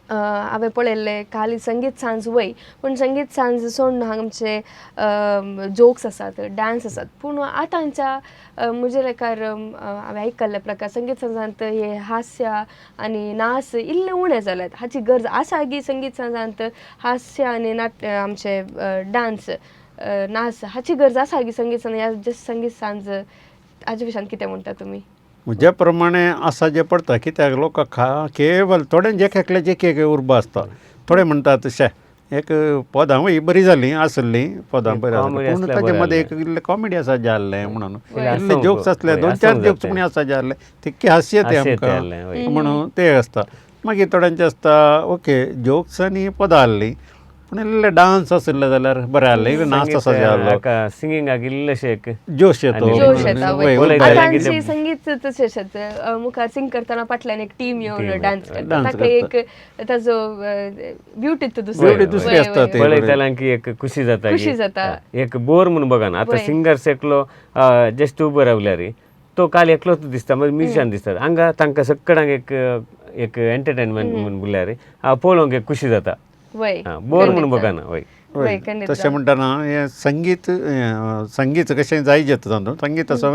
हांवें पळयल्लें खाली संगीत सांज वय, पूण संगीत सांज सोडून हांगा आमचे जोक्स आसात, डांस आसात. पूण आतांच्या म्हज्या लेखार हांवें आयकल्ले प्रकार संगीत सांजांत हे हास्य आनी नाच इल्ले उणें जाल्यात. हाची गरज आसा की संगीत सांजांत हास्य आनी नाट आमचे डांस नाच हाची गरज आसा की संगीत सांज ह्या जस्ट संगीत सांज हाजे विशयान कितें म्हणटा तुमी? म्हज्या प्रमाणे आसा जें पडटा, कित्याक लोकांक केवल थोडे जे एकले जे एक उर्बा आसता, थोडे म्हणटात शे एक पदां वय बरी जालीं आसलीं पदां बरीं comedy आसलीं, पूण आसल्यार ताजे बरें मदें एक जालें. इल्लें कॉमेडी आसा जें आहलें म्हणून इल्लें इल्ले हांसोवंक, जोक्स आसले, वय, दोन चार हांसोवंक जोक्स जाता. म्हण आसा जें आहलें तितकें हास्य येता हास्य येता आमकां आहलें, वय. म्हणून तें आसता. मागीर थोड्यांचें आसता ओके जोक्स आनी पदां आहलीं पूण इल्ले डांस आशिल्ले जाल्यार बरें आहलें, इल्ले नाच आसा जे आहलो सिंगिंगाक इल्लेशें एक जोश येतो, आनी जोश येता वय, वय. उर्बा येता. आतांची संगीत तशेंच मुखार सिंग करतना फाटल्यान एक टीम येवन Team dance येता. करता, डान्स ताका करता. एक ताजो ब्युटी दुसरी Beauty दुसरी वय, आसता वय, ती. वय. पळयतल्यांक एक खुशी जाता की, खुशी जाता. एक बोर म्हणून बघा ना आतां वय. सिंगर्स एकलो जस्ट उबो रावल्यार तो काल एकलोच दिसता, मागीर म्युजिशियन दिसतात हांगा तांकां सगळ्यांक एक एक एंटरटेनमेंट म्हणून म्हणल्यार पळोवंक एक खुशी जाता, वय. बोर म्हणून बघा ना. वय वय, खंडीत. तशें म्हणटना हें संगीत संगीत कशें जाय जेता तातूंत संगीत आसा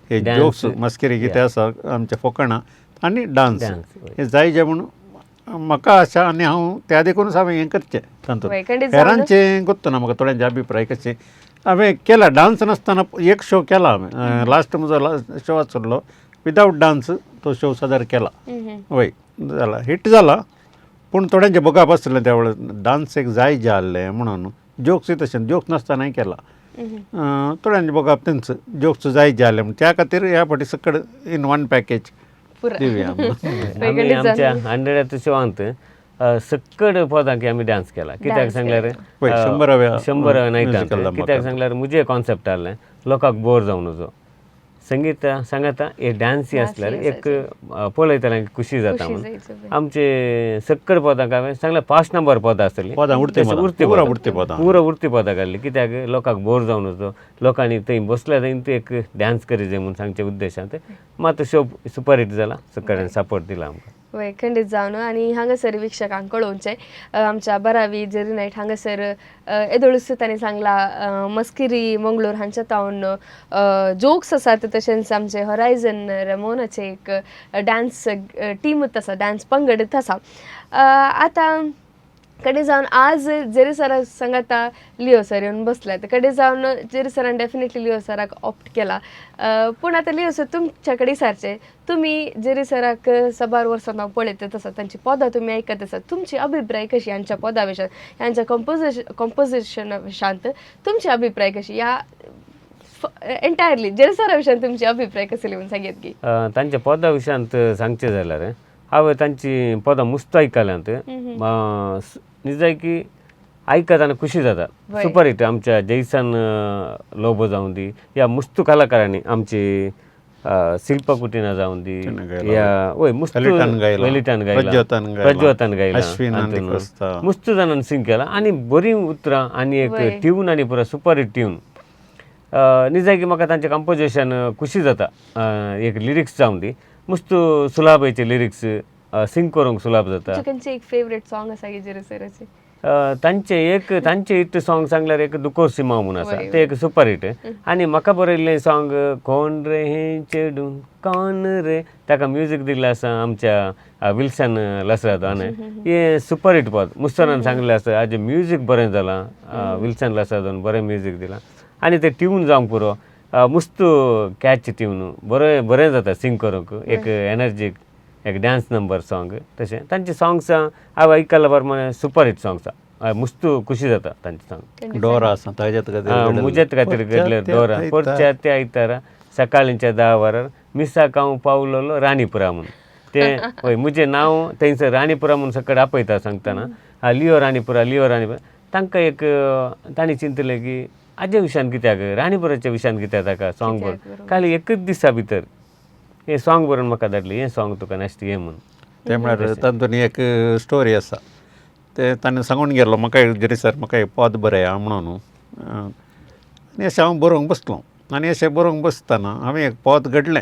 हे Dance. Jokes मस्करी कितें आसा आमचे फकाणां आनी डांस Dance, वय. हे जाय जे म्हणून म्हाका आशा आनी हांव त्या देखूनच हांवें हें करचें तातूंत. वय, खंडीत जावन. हेरांचें गोत्त ना म्हाका थोड्यांचे अभिप्राय कशें हांवें केला डांस नासतना एक शो केला हांवें, लास्ट म्हजो लास्ट शो आसलो विदावट डांस, तो शो सादर केला, वय जाला हिट जाला, पूण थोड्यांचें बघप आसलें त्या वेळार डांस एक जाय जे आहलें म्हणून जोक्सूय तशें जोक्स नासतनाय केला, थोड्यांचें बघप तेंच जोक्स जाय जे आहलें म्हण त्या खातीर ह्या फावटी सकड इन वन पॅकेज पुरा. दिवया. वय, आमी खंडीत आमच्या जावन. हंड्रेडाच्या शोवांत सक्कड पदांक आमी डांस केला. कित्याक Dance सांगल्यार वय, 100व्या 100व्या नायटांत musical धमाकांत. कित्याक सांगल्यार म्हजें कॉन्सेप्ट आहलें लोकांक बोर जावन नजो संगीत सांगाता एक डांसी आसल्यार एक पळयतल्यांक खुशी जाता खुशी म्हणून जायची, वय. आमचे सक्कड पदांक हांवें सांगलें 5 नंबर पदां आसतलीं, पदां, उडती तशें पदां, उडती पुरा पदां. उडती पदां. पुरा उडती पदां घाल्ली कित्याक लोकांक बोर जावन नजो, लोकांनी थंय बसल्या थंय एक डांस करी जाय म्हणून सांगचे उद्देशांत मात शो सुपर हिट जाला, सगळ्यांनी सपोर्ट दिला आमकां. वय, खंडीत जावन. आनी हांगासर वीक्षकांक कळोवचें आमच्या बारावी जेरी नायट हांगासर येदोळूच तांणी सांगला मस्किरी मंगळूर हांच्या तावन जोक्स आसात, तशेंच आमचे हॉरायझन रेमोनाचे एक डांस टीमूच आसा, डांस पंगडूच आसा. आतां कडे जावन आज जेरी सरा सांगाता लिओ सर येवन बसल्यात, कडे जावन जेरी सरान डेफिनेटली लिओ सराक ऑप्ट केला. पूण आतां लिओ सर तुमच्या कडेन सारचें, तुमी जेरी सराक साबार वर्सां हांव पळयतच आसा, तांची पदां तुमी आयकत आसात, तुमची अभिप्राय कशी हांच्या पदां विशयांत, हांच्या कंपोजिशना विशयांत तुमची अभिप्राय कशी, ह्या एंटायरली जेरी सरा विशयांत तुमची अभिप्राय कसली म्हणून सांगत की? तांच्या पदां विशयांत सांगचें जाल्यार हांवें तांची पदां मुस्त आयकल्यांत, निजाय की आयकतना खुशी जाता. सुपर हिट आमच्या जैसन लोबो जावं दी या मुस्त कलाकारांनी आमची शिल्पा कुटिना जावं दी या वय मुस्त वेलिटन गायला, वेलिटन गायला, प्रज्वतान गायला, प्रज्वतान गायला, अश्विन आनी हातून कोस्ता. मुस्त जाणांनी सिंग केला आनी बरीं उतरां आनी एक ट्यून आनी पुरो सुपर हिट ट्यून. निजाय की म्हाका तांचें कंपोजिशन खुशी जाता. एक लिरिक्स जावं दी मुस्त सुलाबायचे लिरिक्स सिंग करूंक सुलाब जाता. खंयचें एक फेवरेट सॉंग आसा की जेरी सराचें? तांचे एक तांचे हिट सॉंग सांगल्यार एक दुकोर सिमा म्हणून आसा, तें एक सुपर हिट. आनी म्हाका बरयल्लें सॉंग कोण रे हें चेडूं कोण रे, ताका म्युजीक दिल्लें आसा आमच्या विल्सन लसरादो हाणें, हें सुपर हिट पद मुस्तरान सांगलें आसा. हाजें म्युजीक बरें जालां, विल्सन लसरादोन बरें म्युजीक दिलां आनी तें ट्यून जावंक पुरो मुस्त कॅच ट्यून बरें बरें जाता सिंग करूंक, एक एनर्जीक एक डांस नंबर सॉंग. तशें तांचे सॉंग्स हांवें आयकल्ल्या प्रमाणे सुपर हिट सॉंग्स, मुस्त खुशी जाता तांचे सॉंग. डोरा आसा ताज्यात खातीर मुजेत खातीर घडले डोरा पोरच्या त्या आयतारा सकाळींच्या 10 वरार मिसाक हांव पावलोलो राणीपुरा म्हणून तें वय म्हजें नांव थंयसर राणीपुरा म्हणून सकयल आपयता सांगतना लिओ राणीपुरा लिओ राणीपुरा. तांकां एक तांणी चिंतलें की हाजे विशयान कित्याक राणीपुराच्या विशयान कित्याक ताका सॉंग बरोवन खाली एकच दिसा भितर हें सॉंग बरोवन म्हाका धाडलें, हें सॉंग तुका नॅक्स्ट ये म्हणून. तें म्हळ्यार तातूंत एक स्टोरी आसा, तें ताणें सांगून गेल्लो म्हाका जेरी सर म्हाका एक पद बरया म्हणून, आनी अशें हांव बरोवंक बसलो आनी अशें बरोवंक बसतना हांवें एक पद घडलें,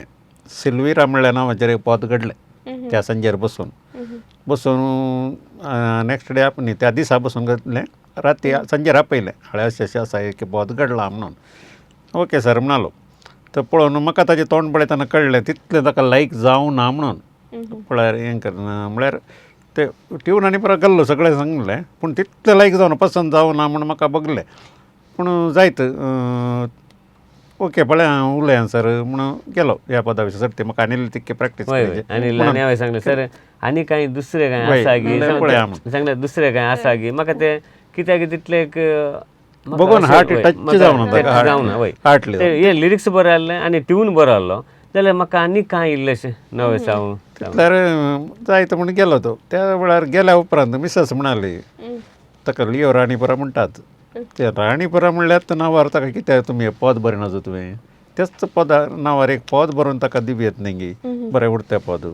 सिल्विरा म्हणल्या नांवाचेर एक पद घडलें त्या सांजेर बसून. बसून नॅक्स्ट डे न्ही त्या दिसा बसून घेतलें राती सांजेर आपयलें हळे अशें अशें आसा एक पद घडलां म्हणून. ओके सर म्हणालो. तर पळोवन म्हाका ताजें तोंड पळयतना कळ्ळें तितलें ताका लायक जावना म्हणून. पळयार हें करना म्हळ्यार ते ट्यून आनी परत घाल्लो सगळें सांगलें पूण तितलें लायक जावना पसंत जावना म्हूण म्हाका बगलें. पूण जायत ओके पळय हांव उलया सर म्हणून गेलो ह्या पदा विशीं सर ते म्हाका आनी तितके प्रॅक्टीस वय आनी ल्हान हांवें सांगलें सर आनी कांय दुसरें कांय आसा गी सांगलें दुसरें कांय आसा गी म्हाका तें कित्याक तितलें एक बघून हार्ट टच जावना जावना वय हे लिरिक्स बरें आहलें आनी ट्यून बरो आहलो जाल्यार म्हाका आनी कांय इल्लेशें नवें साव तितल्यार जायत म्हूण गेलो तो. त्या वेळार गेल्या उपरांत मिसेस म्हणाली ताका लियो राणीपुरा म्हणटात ते राणीपुरा म्हणल्यार नांवार ताका कित्याक तुमी पद बरयना जो तुवें तेच पदा नांवार एक पद बरोवन ताका दिवं येत न्ही गी बरें उरता पद.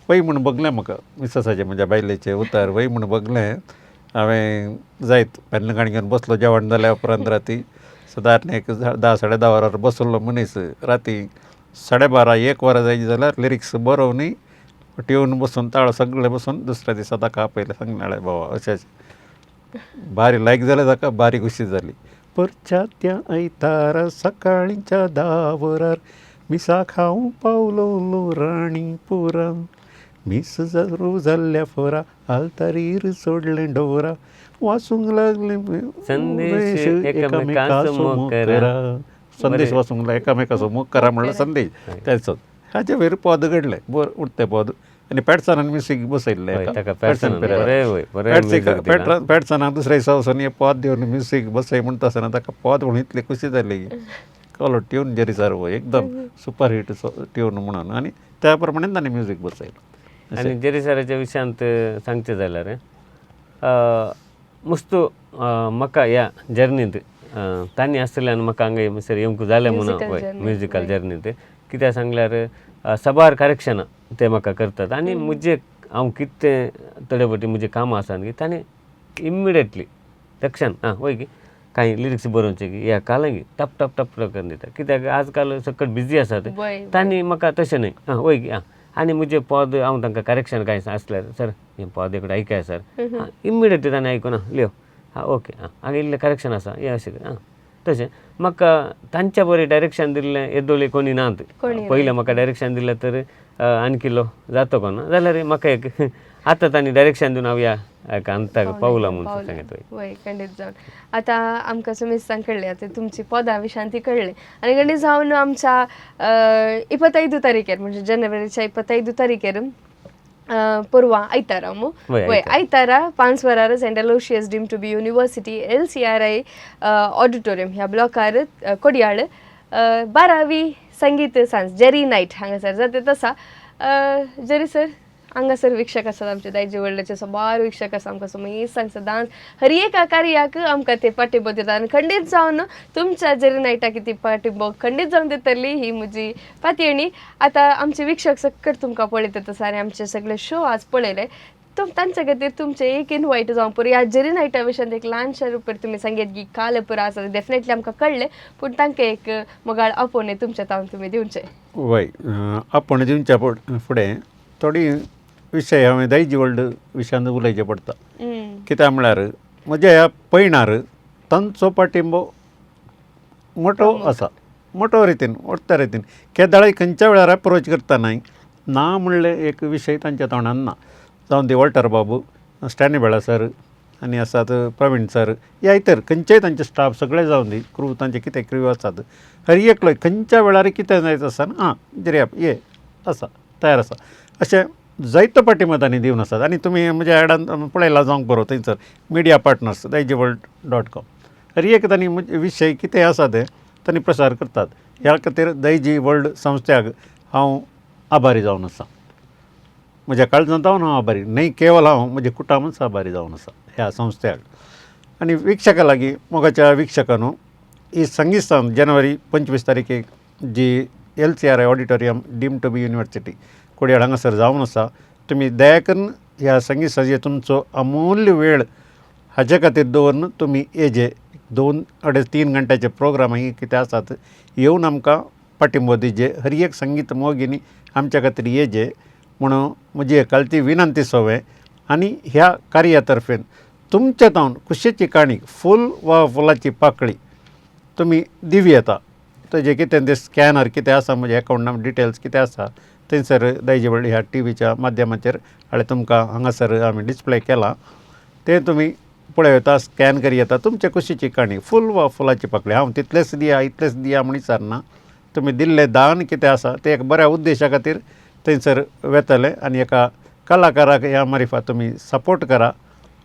वय म्हूण बगलें म्हाका मिसेसाचें म्हज्या बायलेचें उतर वय म्हूण बगलें हांवें जायत पेन्ना काणी घेवन बसलो जेवण जाल्या उपरांत राती सदारण एक 10 साडे 10 वरार बसलो मनीस राती 12:30 1 वरां जायत जाल्यार लिरिक्स बरोवनूय ट्यून बसून ताळ सगळें बसून दुसऱ्या दिसा ताका आपयलें सांगलें बाबा अशें अशें बारी लायक जालें ताका बारी खुशी जाली. परच्या त्या आयतारा सकाळींच्या 10 वरार मिसा खावंक पावलो राणीपुरा मीस जारू जाल्ल्या फोरा आल्तारीर सोडलें डोरा वाचूंक लागलें संदेश एकामेकाचो मोग करा. संदेश वाचूंक लागले एकामेकाचो मोग करा म्हणल्यार संदेश तेचो हाचे वयर पद घडलें बरें उरतें पद. आनी पेडसनान म्युजीक बसयल्लें पेडसनाक दुसऱ्या दिसा वचून हें पद दिवन म्युजीक बसय म्हणटा आसतना ताका पद म्हणून इतली खुशी जाली कलो ट्यून जेरी सर एकदम सुपर हिट ट्यून म्हणून आनी त्या प्रमाणे ताणें म्युजीक बसयलें. आनी जेरी सराच्या विशयांत सांगचें जाल्यार मस्त म्हाका ह्या जर्नींत तांणी आसतल्यान म्हाका हांगा सर येवंक जालें म्हणून वय म्युजिकल जर्नींत कित्याक सांगल्यार साबार करेक्शनां ते म्हाका करतात आनी म्हजे हांव कितें थोडे फावटी म्हजें कामां आसा न्ही तांणी इमिडिएटली तक्षण आं वय की कांय लिरिक्स बरोवचे की ह्या काल गी टप टप टप करून दिता कित्याक आज काल सकट बिजी आसात तांणी म्हाका तशें न्हय आं वय की आं आनी म्हजें पद हांव तांकां करेक्शन कांय आसल्यार सर हें पद एकदां आयकय सर इमिडिएटली ताणें आयकून लियो आं ओके आं हांगा इल्लें करेक्शन आसा हें अशें आं तशें म्हाका तांच्या बरें डायरेक्शन दिल्लें येदोळी कोणी नात पयलें म्हाका डायरेक्शन दिलें तर आनी किल्लो जातो कोण जाल्यार म्हाका एक आतां तांणी डायरेक्शन दिवन हांव ह्या एका अंताक पावला म्हणून सांगता. वय खंडीत जावन आतां आमकां सुमेस्तांक कळ्ळें आतां तुमची पदां विशांती कळ्ळें आनी खंडीत जावन आमच्या 25 तारखेर म्हणजे जानेवारीच्या 25 तारखेर परवा आयतारा मू वय आयतारा 5 वरार Saint Aloysius deemed to be university LCRI auditorium ह्या ब्लॉकार कोडियाळ 12वी संगीत सांज जेरी नायट हांगासर जाता तसा. जेरी सर हांगासर वीक्षक आसात आमचे दायजी वर्ल्डाचे साबार वीक्षक आसा आमकां समेस्त सदांच हर एका कार्याक आमकां ते पाठिंबो दितात आनी खंडीत जावन तुमच्या जेरी नायटाक ती पाठिंबो खंडीत जावन दितली ही म्हजी पातयेणी. आतां आमचे वीक्षक सकट तुमकां पळयतात आसा आनी आमचे सगळे शो आज पळयले तांच्या खातीर तुमचें एक इनवायट जावं पुरो ह्या जेरी नायटा विशयान एक ल्हानशा रुपार तुमी सांगेत की काल पुरो आसा डेफिनेटली आमकां कळ्ळें पूण तांकां एक मोगाळ आपोवणें तुमच्या तावन तुमी दिवचें. वय आपोवणें दिवच्या फुडें थोडी विशय हांवें दायजी वर्ल्ड विशयान उलयचें पडटा कित्याक म्हळ्यार म्हज्या ह्या पयणार तांचो पाठिंबो मोटो आसा मोटो रितीन मोठ्या रितीन केदाळय खंयच्या वेळार अप्रोच करतना ना म्हणलें एक विशय तांच्या तोंडान ना जावन दी वॉल्टर बाबू स्टॅनी बेळा सर आनी आसात प्रवीण सर या इतर खंयचेय तांचे स्टाफ सगळे जावन दी क्रू तांचे कितें क्रू आसात हर एकलो खंयच्या वेळार कितें जायत आसतना आं जेरी ये आसा तयार आसा अशें जायतो पाठिंबो तांणी दिवन आसात. आनी तुमी म्हज्या एडान पळयलां जावंक बरो थंयसर मिडिया पार्टनर्स daijiworld.com हर एक तांणी विशय कितें आसा ते तांणी प्रसार करतात. ह्या खातीर दायजी वर्ल्ड संस्थ्याक हांव आभारी जावन आसा म्हज्या काळजांत हांव आभारी न्हय केवल हांव म्हज्या कुटुंबांच आभारी जावन आसा ह्या संस्थ्याक. आनी वीक्षकां लागीं मोगाच्या वीक्षकांनो ही संगीत सांज जानेवारी 25 तारखेक जी LCRI auditorium deemed to be university Kodial हांगासर जावन आसा तुमी दया करून ह्या संगीत सांजे तुमचो अमूल्य वेळ हाजे खातीर दवरून तुमी येजे 2 अडेच 3 घंट्याचे प्रोग्राम हे कितें आसात येवन आमकां पाठिंबो दिजे. हर एक संगीत मोगिनी आमच्या खातीर येजे म्हणून म्हजी एकालती विनंती सोवे आनी ह्या कार्या तर्फेन तुमच्या तावन खुशयेची काणी फूल वा फुलाची पाकळी तुमी दिवं येता. तेजें कितें तें स्कॅनर कितें आसा म्हजें एकावंट नंबर डिटेल्स कितें आसा थंयसर दायजी ह्या टीव्हीच्या माध्यमाचेर हांवें तुमकां हांगासर आमी डिस्प्ले केलां तें तुमी पळोवं येता, स्कॅन करी येता. तुमचे खुशीची काणी फूल वा फुलाची पाकळी हांव तितलेंच दिया इतलेंच दिया म्हूण विचारना, तुमी दिल्लें दान कितें आसा तें एक बऱ्या उद्देशा खातीर थंयसर वेतलें आनी एका कलाकाराक ह्या मारिफात तुमी सपोर्ट करा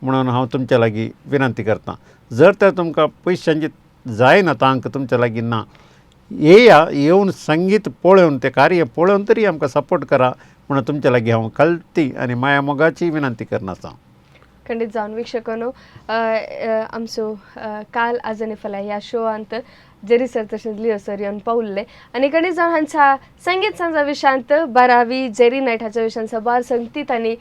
म्हणून हांव तुमच्या लागीं विनंती करतां. जर तर तुमकां पयशांची जायना तांक तुमच्या लागीं ना, येया येवन संगीत पळोवन तें कार्य पळोवन तरी आमकां सपोर्ट करा म्हणून तुमच्या लागीं हांव कलती आनी माया मोगाची विनंती करना आसा. खंडीत जावन वीक्षकांनो आमचो काल आज आनी फाल्यां ह्या शोआंत जेरी सर तशेंच लियो सर येवन पावल्ले आनी खंडीत जावन हांच्या संगीत सांजा विशयांत बारावी जेरी नायट हाच्या विशयांत साबार संगती तांणी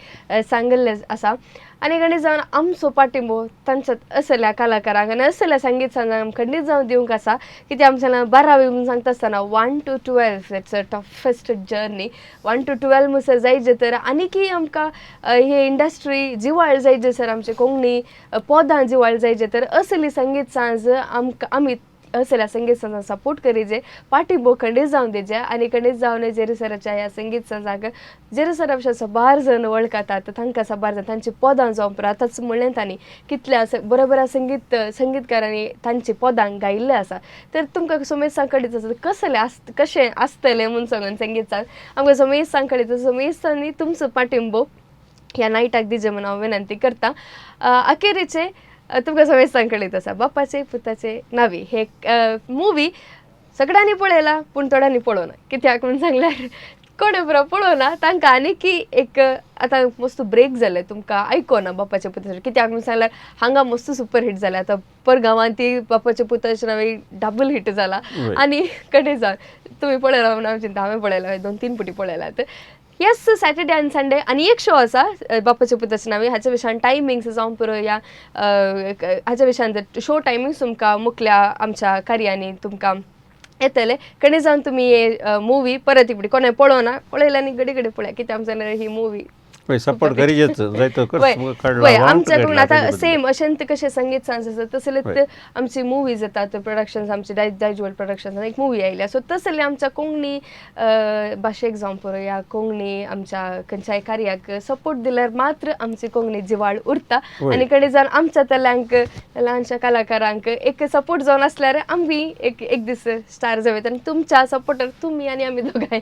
सांगिल्लें आसा आनी खंडीत जावन आमचो पाठिंबो तांच्या असल्या कलाकारांक आनी असल्या संगीत सांजांक खंडीत जावन दिवंक आसा. कित्याक आमच्या बारावी म्हणून सांगता आसतना 1 to 12 it's a toughest journey. 1 to 12 म्हणसर जायचे तर आनीकय आमकां ही इंडस्ट्री जिवाळ जायचे सर आमचे कोंकणी पदां जिवाळ जायचे तर असली संगीत सांज आमकां आमी असल्या संगीत सांजांक सपोर्ट करीजे, पाठिंबो खंडीत जावन दिजे आनी खंडीत जावन जेरी सराच्या ह्या संगीत सांजाक जेरी सरा भशेन साबार जण वळखतात तांकां साबार जाण तांची पदां जावन आतांच म्हणलें तांणी कितल्या बऱ्या बऱ्या संगीतकारांनी तांची पदां गायिल्लें आसा. तर तुमकां समेज सांकळीत आसा कसलें आस कशें आसतलें म्हूण सांगून संगीत सांग आमकां समेज सांकळीत आसा. समेजांनी तुमचो पाठिंबो ह्या नायटाक दिजे म्हूण हांव विनंती करतां. अखेरीचे तुमकां समेज सांकळीत आसा बापाचे पुताचे नावी हे मुवी सगळ्यांनी पळयला पूण थोड्यांनी पळोवना. कित्याक म्हूण सांगल्यार कोणे पुरो पळोवना तांकां आनीकी एक आतां मस्त ब्रेक जालें तुमकां आयकोना बापाचे पुताचे. कित्याक म्हूण सांगल्यार हांगा मस्त सुपर हिट जालें आतां पर गांवांत ती बापाचे पुताचे नांव डबल हिट जाला आनी कडेन जावन तुमी पळयला म्हणून हांव चिंता हांवें पळयला 2-3 फावटी पळयला. तर येस सॅटर्डे आनी संडे आनी एक शो आसा बापाचे पुताचे नांव हाच्या विशयान टायमिंग्स जावन पुरो ह्या हाच्या विशयान शो टायमिंग्स तुमकां मुखल्या आमच्या कार्यांनी तुमकां येतले. कडेन जावन तुमी हे मुवी परत एक कोणें पळोवना पळयल्या आनी घडी घडी पळया कित्याक आमच्या ही मुवी सपोर्ट करीजेच जायतो आमच्याकडून आतां सेम अशें कशें संगीत सांज आसा तसलेच आमची मुवीज येतात प्रोडक्शन्स आमची दायज वर्ल्ड प्रोडक्शन्स एक मुवी आयल्या सो तसले आमच्या कोंकणी भाशेक जावं पुरो ह्या कोंकणी आमच्या खंयच्याय कार्याक सपोर्ट दिल्यार मात्र आमची कोंकणी जिवाळ उरता आनी कडेन जावन आमच्या तल्यांक ल्हानशा कलाकारांक एक सपोर्ट जावन आसल्यार आमी एक एक दीस स्टार जावं येता आनी तुमच्या सपोर्टार तुमी आनी आमी दोगांय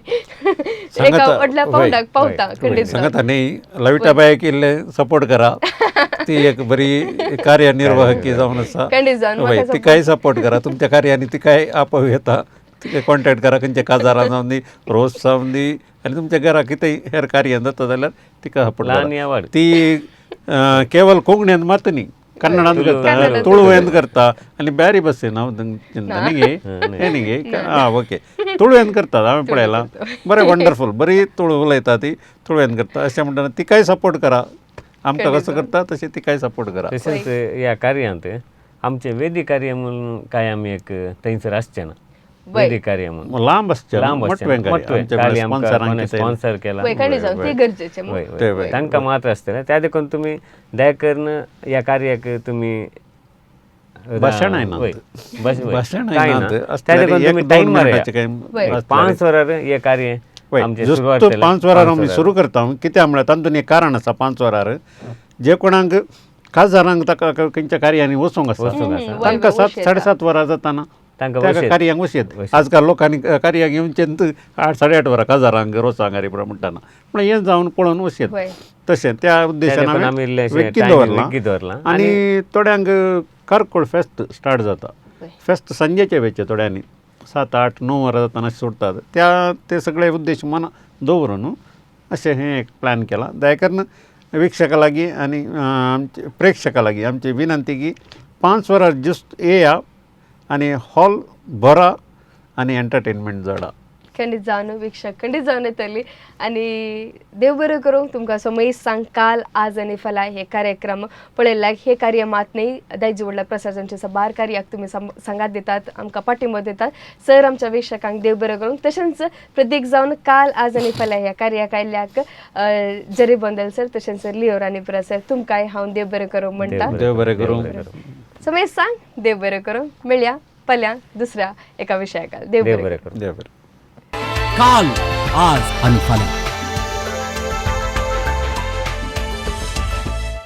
एका व्हडल्या पावंड्याक पावता. खंडीत सांगता लविताबायक इल्लें सपोर्ट करा, ती एक बरी कार्यनिर्वाहकी जावन आसा, तिकाय सपोर्ट करा तुमच्या कार्यांनी, तिकाय आपोवं येता, तिका कॉन्टेक्ट करा खंयच्या काजारां जावन दी रोस जावन दी आनी तुमच्या घरा कितेंय हेर कार्यान जाता जाल्यार तिका सपोर्ट करा. ती केवल कोंकणींत मात न्ही, कन्नडांत करता, तुळुवेंत करता आनी ब्यारी बसीन हांव न्ही आं ओके तुळुवेंत करतात हांवें पळयलां, बरें वंडरफूल बरी तुळू उलयता ती, तुळुवेंत करता. अशें म्हणटना तिकाय सपोर्ट करा, आमकां कसो करता तशें तिकाय सपोर्ट करा. तशेंच ह्या कार्यांत आमचें वेदी कार्य म्हणून काय आमी एक थंयसर आसचें ना, वेदी कार्य म्हणून लांब आसचें, लांब आसचें, स्पॉन्सर केला तांकां मात्र आसतलें. त्या देखून तुमी दया करून ह्या कार्याक तुमी भाशण 5 वरार हे कार्य 5 वरार आमी सुरू करता. कित्याक म्हळ्यार तातूंत एक कारण आसा, 5 वरार जे कोणाक काजारांक ताका खंयच्या कार्यांनी वचूंक आसा तांकां 7 साडे 7 वरां जाताना तांकां कार्यांक वचयेत. आजकाल लोकांनी कार्यांक येवचें 8 साडे 8 वरां काजारांक रोसांक हरी म्हणटाना पूण हें जावन पळोवन वचयेत. तशें त्या उद्देशान आमी वेगीं दवरलां आनी थोड्यांक कारकोळ फेस्त स्टार्ट जाता, फेस्त सांजेचें वेचें थोड्यांनी 7 8 9 वरां जाताना सोडटात. त्या ते सगळे उद्देश मना दवरून अशें हें एक प्लॅन केलां. दया करून वीक्षकां लागीं आनी आमचे प्रेक्षकां लागीं आमची विनंती की 5 वरां जुस्त येया आनी हॉल भरा आनी एंटरटेनमेंट जडा. खंडीत जावन वीक्षक खंडीत जावन येतली. आनी देव बरें करूं तुमकां समय सांग काल आज आनी फलां हे कार्यक्रम पळयल्ल्याक. हे कार्य मात न्ही, दायजी व्हडल्या प्रसार साबार कार्याक तुमी सांगात दितात, आमकां पाठिंबो दितात सर. आमच्या वीक्षकांक देव बरें करूं. तशेंच प्रतीक जावन काल आज आनी फाल्यां ह्या कार्याक आयिल्ल्याक जेरी बोंदेल सर तशेंच लिओ राणीपुरा सर, तुमकांय हांव देव बरें करूं म्हणटा. देव बरें करूं. समय सांग देव बरें करूं. मेळया फाल्यां दुसऱ्या एका विशयाक. देव देव बरें बरें करूं. देव बरें. काल, आज आणि फाल्यां.